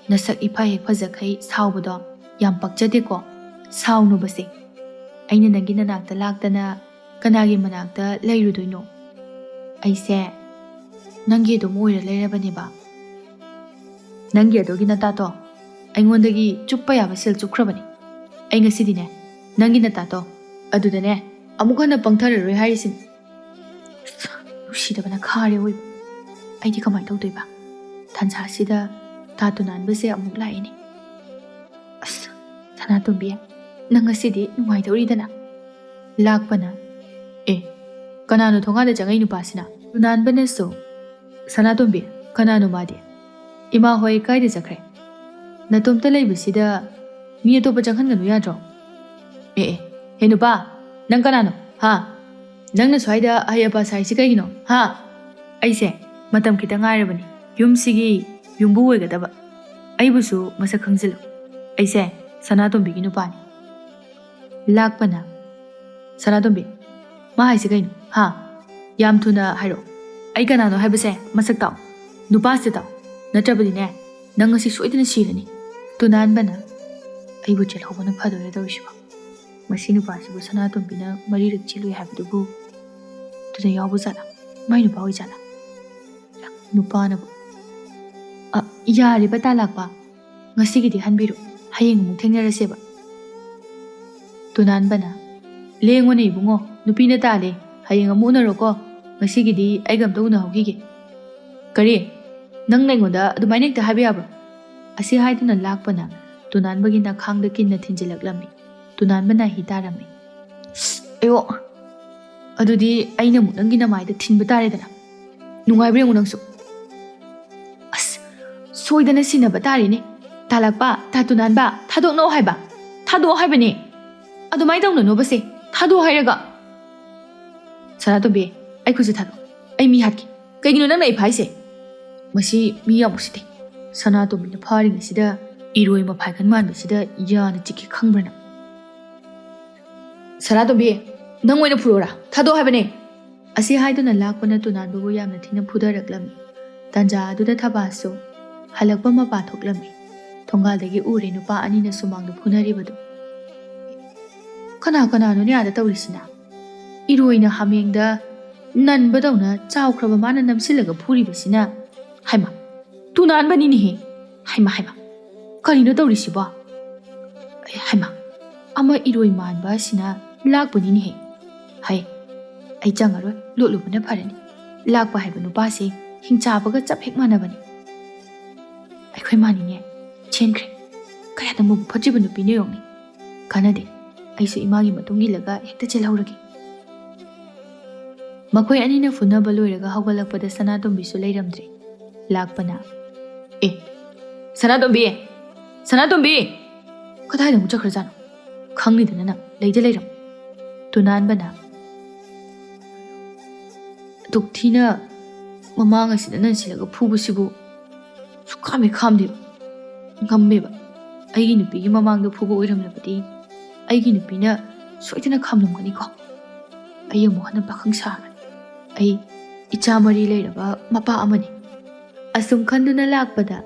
ꯅꯁꯛ ꯏꯐ ꯍꯦꯛ ꯐꯖꯈꯩ ꯁꯥꯎꯕꯗꯣ ꯌꯥꯝ ꯄꯛꯆꯗꯦꯀꯣ꯫ ꯁꯥꯎꯅꯨꯕꯁꯦ꯫ ꯑꯩꯅ ꯅꯪꯒꯤ ꯅꯅꯥꯛꯇ ꯂꯥꯛꯇꯅ ꯀꯅꯥꯒꯤ ꯃꯅꯥꯛꯇ ꯂꯩꯔꯨꯗꯣꯏꯅꯣ? ꯑꯩꯁꯦ ꯅꯪꯒꯤ ꯑꯗꯨꯝ ꯑꯣꯏꯔ ꯂꯩꯔꯕꯅꯦꯕ꯫ ꯅꯪꯒꯤ ꯑꯗꯨꯒꯤ ꯅꯇꯥꯇꯣ ꯑꯩꯉꯣꯟꯗꯒꯤ ꯆꯨꯞꯄ ꯌꯥꯕ ꯁꯦꯜ ꯆꯨꯞꯈ꯭ꯔꯕꯅꯤ꯫ ꯑꯩ ꯉꯁꯤꯗꯤꯅꯦ, ꯅꯪꯒꯤ ꯅꯇꯥꯇꯣ ꯑꯗꯨꯗꯅꯦ ꯑꯃꯨꯛ ꯍꯟꯅ ꯄꯪꯊꯔꯔꯣꯏ ꯍꯥꯏꯔꯤꯁꯤꯅꯤ꯫ ꯅꯨꯡꯁꯤꯗꯕꯅ ꯈꯥꯔꯦ ꯑꯣꯏꯕ꯫ ꯑꯩꯗꯤ ꯀꯃꯥꯏꯅ ꯇꯧꯗꯣꯏꯕ? ꯇꯥꯟꯖꯥꯁꯤꯗ ꯇꯥ ꯇꯨꯅꯥꯟꯕꯁꯦ ꯑꯃꯨꯛ ꯂꯥꯛꯏꯅꯦ꯫ ꯑꯁ, ꯁꯅꯥꯇꯣꯝꯕꯤ, ꯅꯪ ꯉꯁꯤꯗꯤ ꯅꯨꯡꯉꯥꯏꯗꯧꯔꯤꯗꯅ꯫ ꯂꯥꯛꯄꯅ, "ꯑꯦ, ꯀꯅꯥꯅꯣ ꯊꯣꯡꯒꯥꯟꯗ ꯆꯪꯉꯛꯏ ꯅꯨꯄꯥꯁꯤꯅ?" ꯇꯨꯅꯥꯟꯕꯅꯁꯨ, "ꯁꯅꯥꯇꯣꯝꯕꯤ, ꯀꯅꯥꯅꯣ ꯃꯥꯗꯤ? ꯏꯃꯥ ꯍꯣꯏ ꯀꯥꯏꯗ ꯆꯠꯈ꯭ꯔꯦ? ꯅꯇꯣꯝꯇ ꯂꯩꯕꯁꯤꯗ ꯃꯤ ꯑꯇꯣꯞꯄ ꯆꯪꯍꯟꯒꯅꯨ ꯌꯥꯗ꯭ꯔꯣ? ꯑꯦ, ꯑꯦ, ꯍꯦ ꯅꯨꯄꯥ, ꯅꯪ ꯀꯅꯥꯅꯣ? ꯍꯥ? ꯅꯪꯅ ꯁ꯭ꯋꯥꯏꯗ ꯑꯍꯩ ꯑꯄꯥ ꯁꯥꯏꯁꯤ ꯀꯩꯒꯤꯅꯣ? ꯍꯥ?" ꯑꯩꯁꯦ ꯃꯇꯝ ꯈꯤꯇꯪ ꯉꯥꯏꯔꯕꯅꯤ ꯌꯨꯝꯁꯤꯒꯤ ꯌꯨꯝꯕꯨ ꯑꯣꯏꯒꯗꯕ꯫ ꯑꯩꯕꯨꯁꯨ ꯃꯁꯛ ꯈꯪꯖꯤꯜꯂꯨ꯫ ꯑꯩꯁꯦ ꯁꯅꯥꯇꯣꯝꯕꯤꯒꯤ ꯅꯨꯄꯥꯅꯤ꯫ ꯂꯥꯛꯄꯅ, "ꯁꯅꯥꯇꯣꯝꯕꯤ, ꯃꯥ ꯍꯥꯏꯁꯤ ꯀꯩꯅꯣ? ꯍꯥ? ꯌꯥꯝ ꯊꯨꯅ ꯍꯥꯏꯔꯛꯑꯣ꯫ ꯑꯩ ꯀꯅꯥꯅꯣ ꯍꯥꯏꯕꯁꯦ ꯃꯁꯛ ꯇꯥꯛꯑꯣ꯫ ꯅꯨꯄꯥꯁꯤꯗ ꯇꯥꯛꯑꯣ꯫ ꯅꯠꯇ꯭ꯔꯕꯗꯤꯅꯦ, ꯅꯪ ꯉꯁꯤ ꯁꯣꯏꯗꯅ ꯁꯤꯔꯅꯤ꯫" ꯇꯨꯅꯥꯟꯕꯅ, "ꯑꯩꯕꯨ ꯆꯦꯜꯍꯧꯕꯅ ꯐꯗꯣꯏꯔ ꯇꯧꯔꯤꯁꯤꯕꯣ? ꯃꯁꯤ ꯅꯨꯄꯥꯁꯤꯕꯨ ꯁꯅꯥꯇꯣꯝꯕꯤꯅ ꯃꯔꯤꯔꯛ ꯆꯦꯜꯂꯨꯏ ꯍꯥꯏꯕꯗꯨꯕꯨ ꯑꯗꯨꯗ ꯌꯥꯎꯕ ꯖꯥꯠꯂꯥ? ꯃꯥꯏ ꯅꯨꯄꯥ ꯑꯣꯏ ꯖꯥꯠꯂꯥ? ꯅꯨꯄꯥꯅꯕꯨ꯫ ꯑ, ꯌꯥꯔꯦꯕ ꯇꯥ ꯂꯥꯛꯄ꯫ ꯉꯁꯤꯒꯤꯗꯤ ꯍꯟꯕꯤꯔꯣ꯫ ꯍꯌꯦꯡ ꯑꯃꯨꯛ ꯊꯦꯡꯅꯔꯁꯦꯕ꯫" ꯇꯨꯅꯥꯟꯕꯅ, "ꯂꯦꯡꯉꯣꯅꯦ ꯏꯕꯨꯡꯉꯣ, ꯅꯨꯄꯤꯅ ꯇꯥꯜꯂꯦ꯫ ꯍꯌꯦꯡ ꯑꯃꯨꯛ ꯎꯅꯔꯣꯀꯣ꯫ ꯉꯁꯤꯒꯤꯗꯤ ꯑꯩꯒ ꯑꯝꯇ ꯎꯅꯍꯧꯈꯤꯒꯦ꯫" "ꯀꯔꯤ? ꯅꯪꯅ ꯑꯩꯉꯣꯟꯗ ꯑꯗꯨꯃꯥꯏꯅ ꯍꯦꯛꯇ ꯍꯥꯏꯕ ꯌꯥꯕ꯭ꯔꯣ?" ꯑꯁꯤ ꯍꯥꯏꯗꯨꯅ ꯂꯥꯛꯄꯅ ꯇꯨꯅꯥꯟꯕꯒꯤ ꯅꯈꯥꯡꯗ ꯀꯤꯟꯅ ꯊꯤꯟꯖꯤꯜꯂꯛꯂꯝꯃꯤ꯫ ꯇꯨꯅꯥꯟꯕ ꯅꯥꯍꯤ ꯇꯥꯔꯝꯃꯤ꯫ "ꯑꯌꯣ, ꯑꯗꯨꯗꯤ ꯑꯩꯅ ꯑꯃꯨꯛ ꯅꯪꯒꯤ ꯅꯃꯥꯏꯗ ꯊꯤꯟꯕ ꯇꯥꯔꯦꯗꯅ꯫ ꯅꯨꯡꯉꯥꯏꯕ꯭ꯔꯥ ꯌꯦꯡꯉꯨ ꯅꯪꯁꯨ꯫" "ꯑꯁ, ꯁꯣꯏꯗꯅ ꯁꯤꯟꯅꯕ ꯇꯥꯔꯦꯅꯦ꯫ ꯇꯥꯂꯛꯄ, ꯇꯥ ꯇꯨꯅꯥꯟꯕ, ꯊꯥꯗꯣꯛꯅꯧ ꯍꯥꯏꯕ꯫ ꯊꯥꯗꯣꯛꯑꯣ ꯍꯥꯏꯕꯅꯦ꯫ ꯑꯗꯨꯃꯥꯏꯅ ꯇꯧꯅꯅꯣꯕꯁꯦ꯫ ꯊꯥꯗꯣꯛꯑꯣ ꯍꯥꯏꯔꯒ꯫" "ꯁꯅꯥꯇꯣꯝꯕꯤ, ꯑꯩ ꯈꯨꯠꯁꯦ ꯊꯥꯗꯣꯛ꯫ ꯑꯩ ꯃꯤ ꯍꯥꯠꯀꯦ꯫ ꯀꯩꯒꯤꯅꯣ ꯅꯪꯅ ꯑꯩ ꯐꯥꯏꯁꯦ?" ꯃꯁꯤ ꯃꯤ ꯌꯥꯝ ꯎꯁꯤꯠꯇꯦ꯫ ꯁꯅꯥꯇꯣꯝꯕꯤꯅ ꯐꯥꯔꯤꯉꯩꯁꯤꯗ ꯏꯔꯣꯏ ꯃꯐꯥꯏꯒꯟ ꯃꯥꯟꯕꯁꯤꯗ ꯌꯥꯅ ꯆꯤꯛꯀꯦ ꯈꯪꯕ꯭ꯔꯥ ꯅꯪ? "ꯁꯅꯥꯇꯣꯝꯕꯤ, "ꯅꯪ ꯑꯣꯏꯅ ꯐꯨꯔꯣꯔꯥ? ꯊꯥꯗꯣꯛ ꯍꯥꯏꯕꯅꯦ!" ꯑꯁꯤ ꯍꯥꯏꯗꯨꯅ ꯂꯥꯛꯄꯅ ꯇꯨꯅꯥꯟꯕꯕꯨ ꯌꯥꯝꯅ ꯊꯤꯅ ꯐꯨꯗꯔꯛꯂꯝꯃꯤ꯫ ꯇꯥꯟꯖꯥ ꯑꯗꯨꯗ ꯊꯕꯥꯁꯁꯨ ꯍꯜꯂꯛꯄ ꯃꯄꯥ ꯊꯣꯛꯂꯝꯃꯤ꯫ ꯊꯣꯡꯒꯥꯜꯗꯒꯤ ꯎꯔꯦ ꯅꯨꯄꯥ ꯑꯅꯤꯅ ꯁꯨꯃꯥꯡꯗ ꯐꯨꯅꯔꯤꯕꯗꯨ꯫ "ꯀꯅꯥ ꯀꯅꯥꯅꯣꯅꯦ ꯑꯥꯗ ꯇꯧꯔꯤꯁꯤꯅ? ꯏꯔꯣꯏꯅ ꯍꯥꯃꯦꯡꯗ ꯅꯟꯕꯗꯧꯅ ꯆꯥꯎꯈ꯭ꯔꯕ ꯃꯥꯅ ꯅꯝꯁꯤꯜꯂꯒ ꯐꯨꯔꯤꯕꯁꯤꯅ? ꯍꯥꯏꯃ, ꯇꯨꯅꯥꯟꯕꯅꯤꯅꯦꯍꯦ! ꯍꯥꯏꯃ, ꯍꯥꯏꯃ, ꯀꯔꯤꯅꯣ ꯇꯧꯔꯤꯁꯤꯕꯣ? ꯑꯦ, ꯍꯥꯏꯃ, ꯑꯃ ꯏꯔꯣꯏ ꯃꯥꯟꯕ ꯑꯁꯤꯅ ꯂꯥꯛꯄꯅꯤꯅꯦꯍꯦ! ꯍꯩ, ꯑꯩ ꯆꯪꯉꯔꯣꯏ, ꯂꯣꯠꯂꯨꯕꯅ ꯐꯔꯅꯤ꯫ ꯂꯥꯛꯄ ꯍꯥꯏꯕ ꯅꯨꯄꯥꯁꯦ ꯍꯤꯡꯆꯥꯕꯒ ꯆꯞ ꯍꯦꯛ ꯃꯥꯟꯅꯕꯅꯤ꯫ ꯑꯩꯈꯣꯏ ꯃꯥꯅꯤꯅꯦ, ꯆꯦꯟꯈ꯭ꯔꯦ꯫ ꯀꯌꯥꯗ ꯃꯕꯨꯛ ꯐꯠꯇ꯭ꯔꯤꯕ ꯅꯨꯄꯤꯅꯣ ꯌꯦꯡꯉꯨꯅꯦ꯫ ꯀꯥꯟꯅꯗꯦ, ꯑꯩꯁꯨ ꯏꯃꯥꯒꯤ ꯃꯇꯨꯡ ꯏꯜꯂꯒ ꯍꯦꯛꯇ ꯆꯦꯜꯍꯧꯔꯒꯦ꯫ ꯃꯈꯣꯏ ꯑꯅꯤꯅ ꯐꯨꯅꯕ ꯂꯣꯏꯔꯒ ꯍꯧꯒꯠꯂꯛꯄꯗ ꯁꯅꯥꯇꯣꯝꯕꯤꯁꯨ ꯂꯩꯔꯝꯗ꯭ꯔꯦ꯫ ꯂꯥꯛꯄꯅ, "ꯑꯦ, ꯁꯅꯥꯇꯣꯝꯕꯤ! ꯁꯅꯥꯇꯣꯝꯕꯤ!" "ꯀꯗꯥꯏꯗ ꯑꯃꯨꯛ ꯆꯠꯈ꯭ꯔꯖꯥꯠꯅꯣ? ꯈꯪꯅꯤꯗꯅ ꯅꯪ, ꯂꯩꯗ ꯂꯩꯔꯝꯃꯨ꯫" ꯇꯨꯅꯥꯟꯕꯅ, "ꯑꯗꯨꯛ ꯊꯤꯅ ꯃꯃꯥꯡ ꯑꯁꯤꯗ ꯅꯟꯁꯤꯜꯂꯒ ꯐꯨꯕꯁꯤꯕꯨ ꯁꯨꯛꯈꯥꯝ ꯍꯦꯛ ꯈꯥꯝꯗꯦꯕ, ꯉꯝꯃꯦꯕ꯫ ꯑꯩꯒꯤ ꯅꯨꯄꯤꯒꯤ ꯃꯃꯥꯡꯗ ꯐꯨꯕ ꯑꯣꯏꯔꯝꯂꯕꯗꯤ ꯑꯩꯒꯤ ꯅꯨꯄꯤꯅ ꯁꯣꯏꯗꯅ ꯈꯥꯝꯂꯝꯒꯅꯤꯀꯣ꯫ ꯑꯩ ꯑꯃꯨꯛ ꯍꯟꯅ ꯄꯥꯈꯪ ꯁꯥꯔꯣꯏ꯫ ꯑꯩ ꯏꯆꯥ ꯃꯔꯤ ꯂꯩꯔꯕ ꯃꯄꯥ ꯑꯃꯅꯤ꯫" ꯑꯁꯨꯝ ꯈꯟꯗꯨꯅ ꯂꯥꯛꯄꯗ,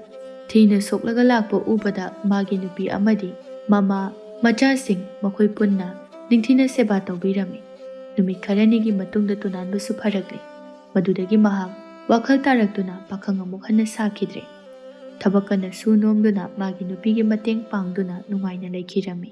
ꯊꯤꯅ ꯁꯣꯛꯂꯒ ꯂꯥꯛꯄ ꯎꯕꯗ ꯃꯥꯒꯤ ꯅꯨꯄꯤ ꯑꯃꯗꯤ ꯃꯃꯥ, ꯃꯆꯥꯁꯤꯡ ꯃꯈꯣꯏ ꯄꯨꯟꯅ ꯅꯤꯡꯊꯤꯅ ꯁꯦꯕꯥ ꯇꯧꯕꯤꯔꯝꯃꯤ꯫ ꯅꯨꯃꯤꯠ ꯈꯔꯅꯤꯒꯤ ꯃꯇꯨꯡꯗ ꯇꯨꯅꯥꯟꯕꯁꯨ ꯐꯔꯛꯂꯦ꯫ ꯃꯗꯨꯗꯒꯤ ꯃꯍꯥꯛ ꯋꯥꯈꯜ ꯇꯥꯔꯛꯇꯨꯅ ꯄꯥꯈꯪ ꯑꯃꯨꯛ ꯍꯟꯅ ꯁꯥꯈꯤꯗ꯭ꯔꯦ꯫ ꯊꯕꯛ ꯀꯟꯅ ꯁꯨ ꯅꯣꯝꯗꯨꯅ ꯃꯥꯒꯤ ꯅꯨꯄꯤꯒꯤ ꯃꯇꯦꯡ ꯄꯥꯡꯗꯨꯅ ꯅꯨꯡꯉꯥꯏꯅ ꯂꯩꯈꯤꯔꯝꯃꯤ꯫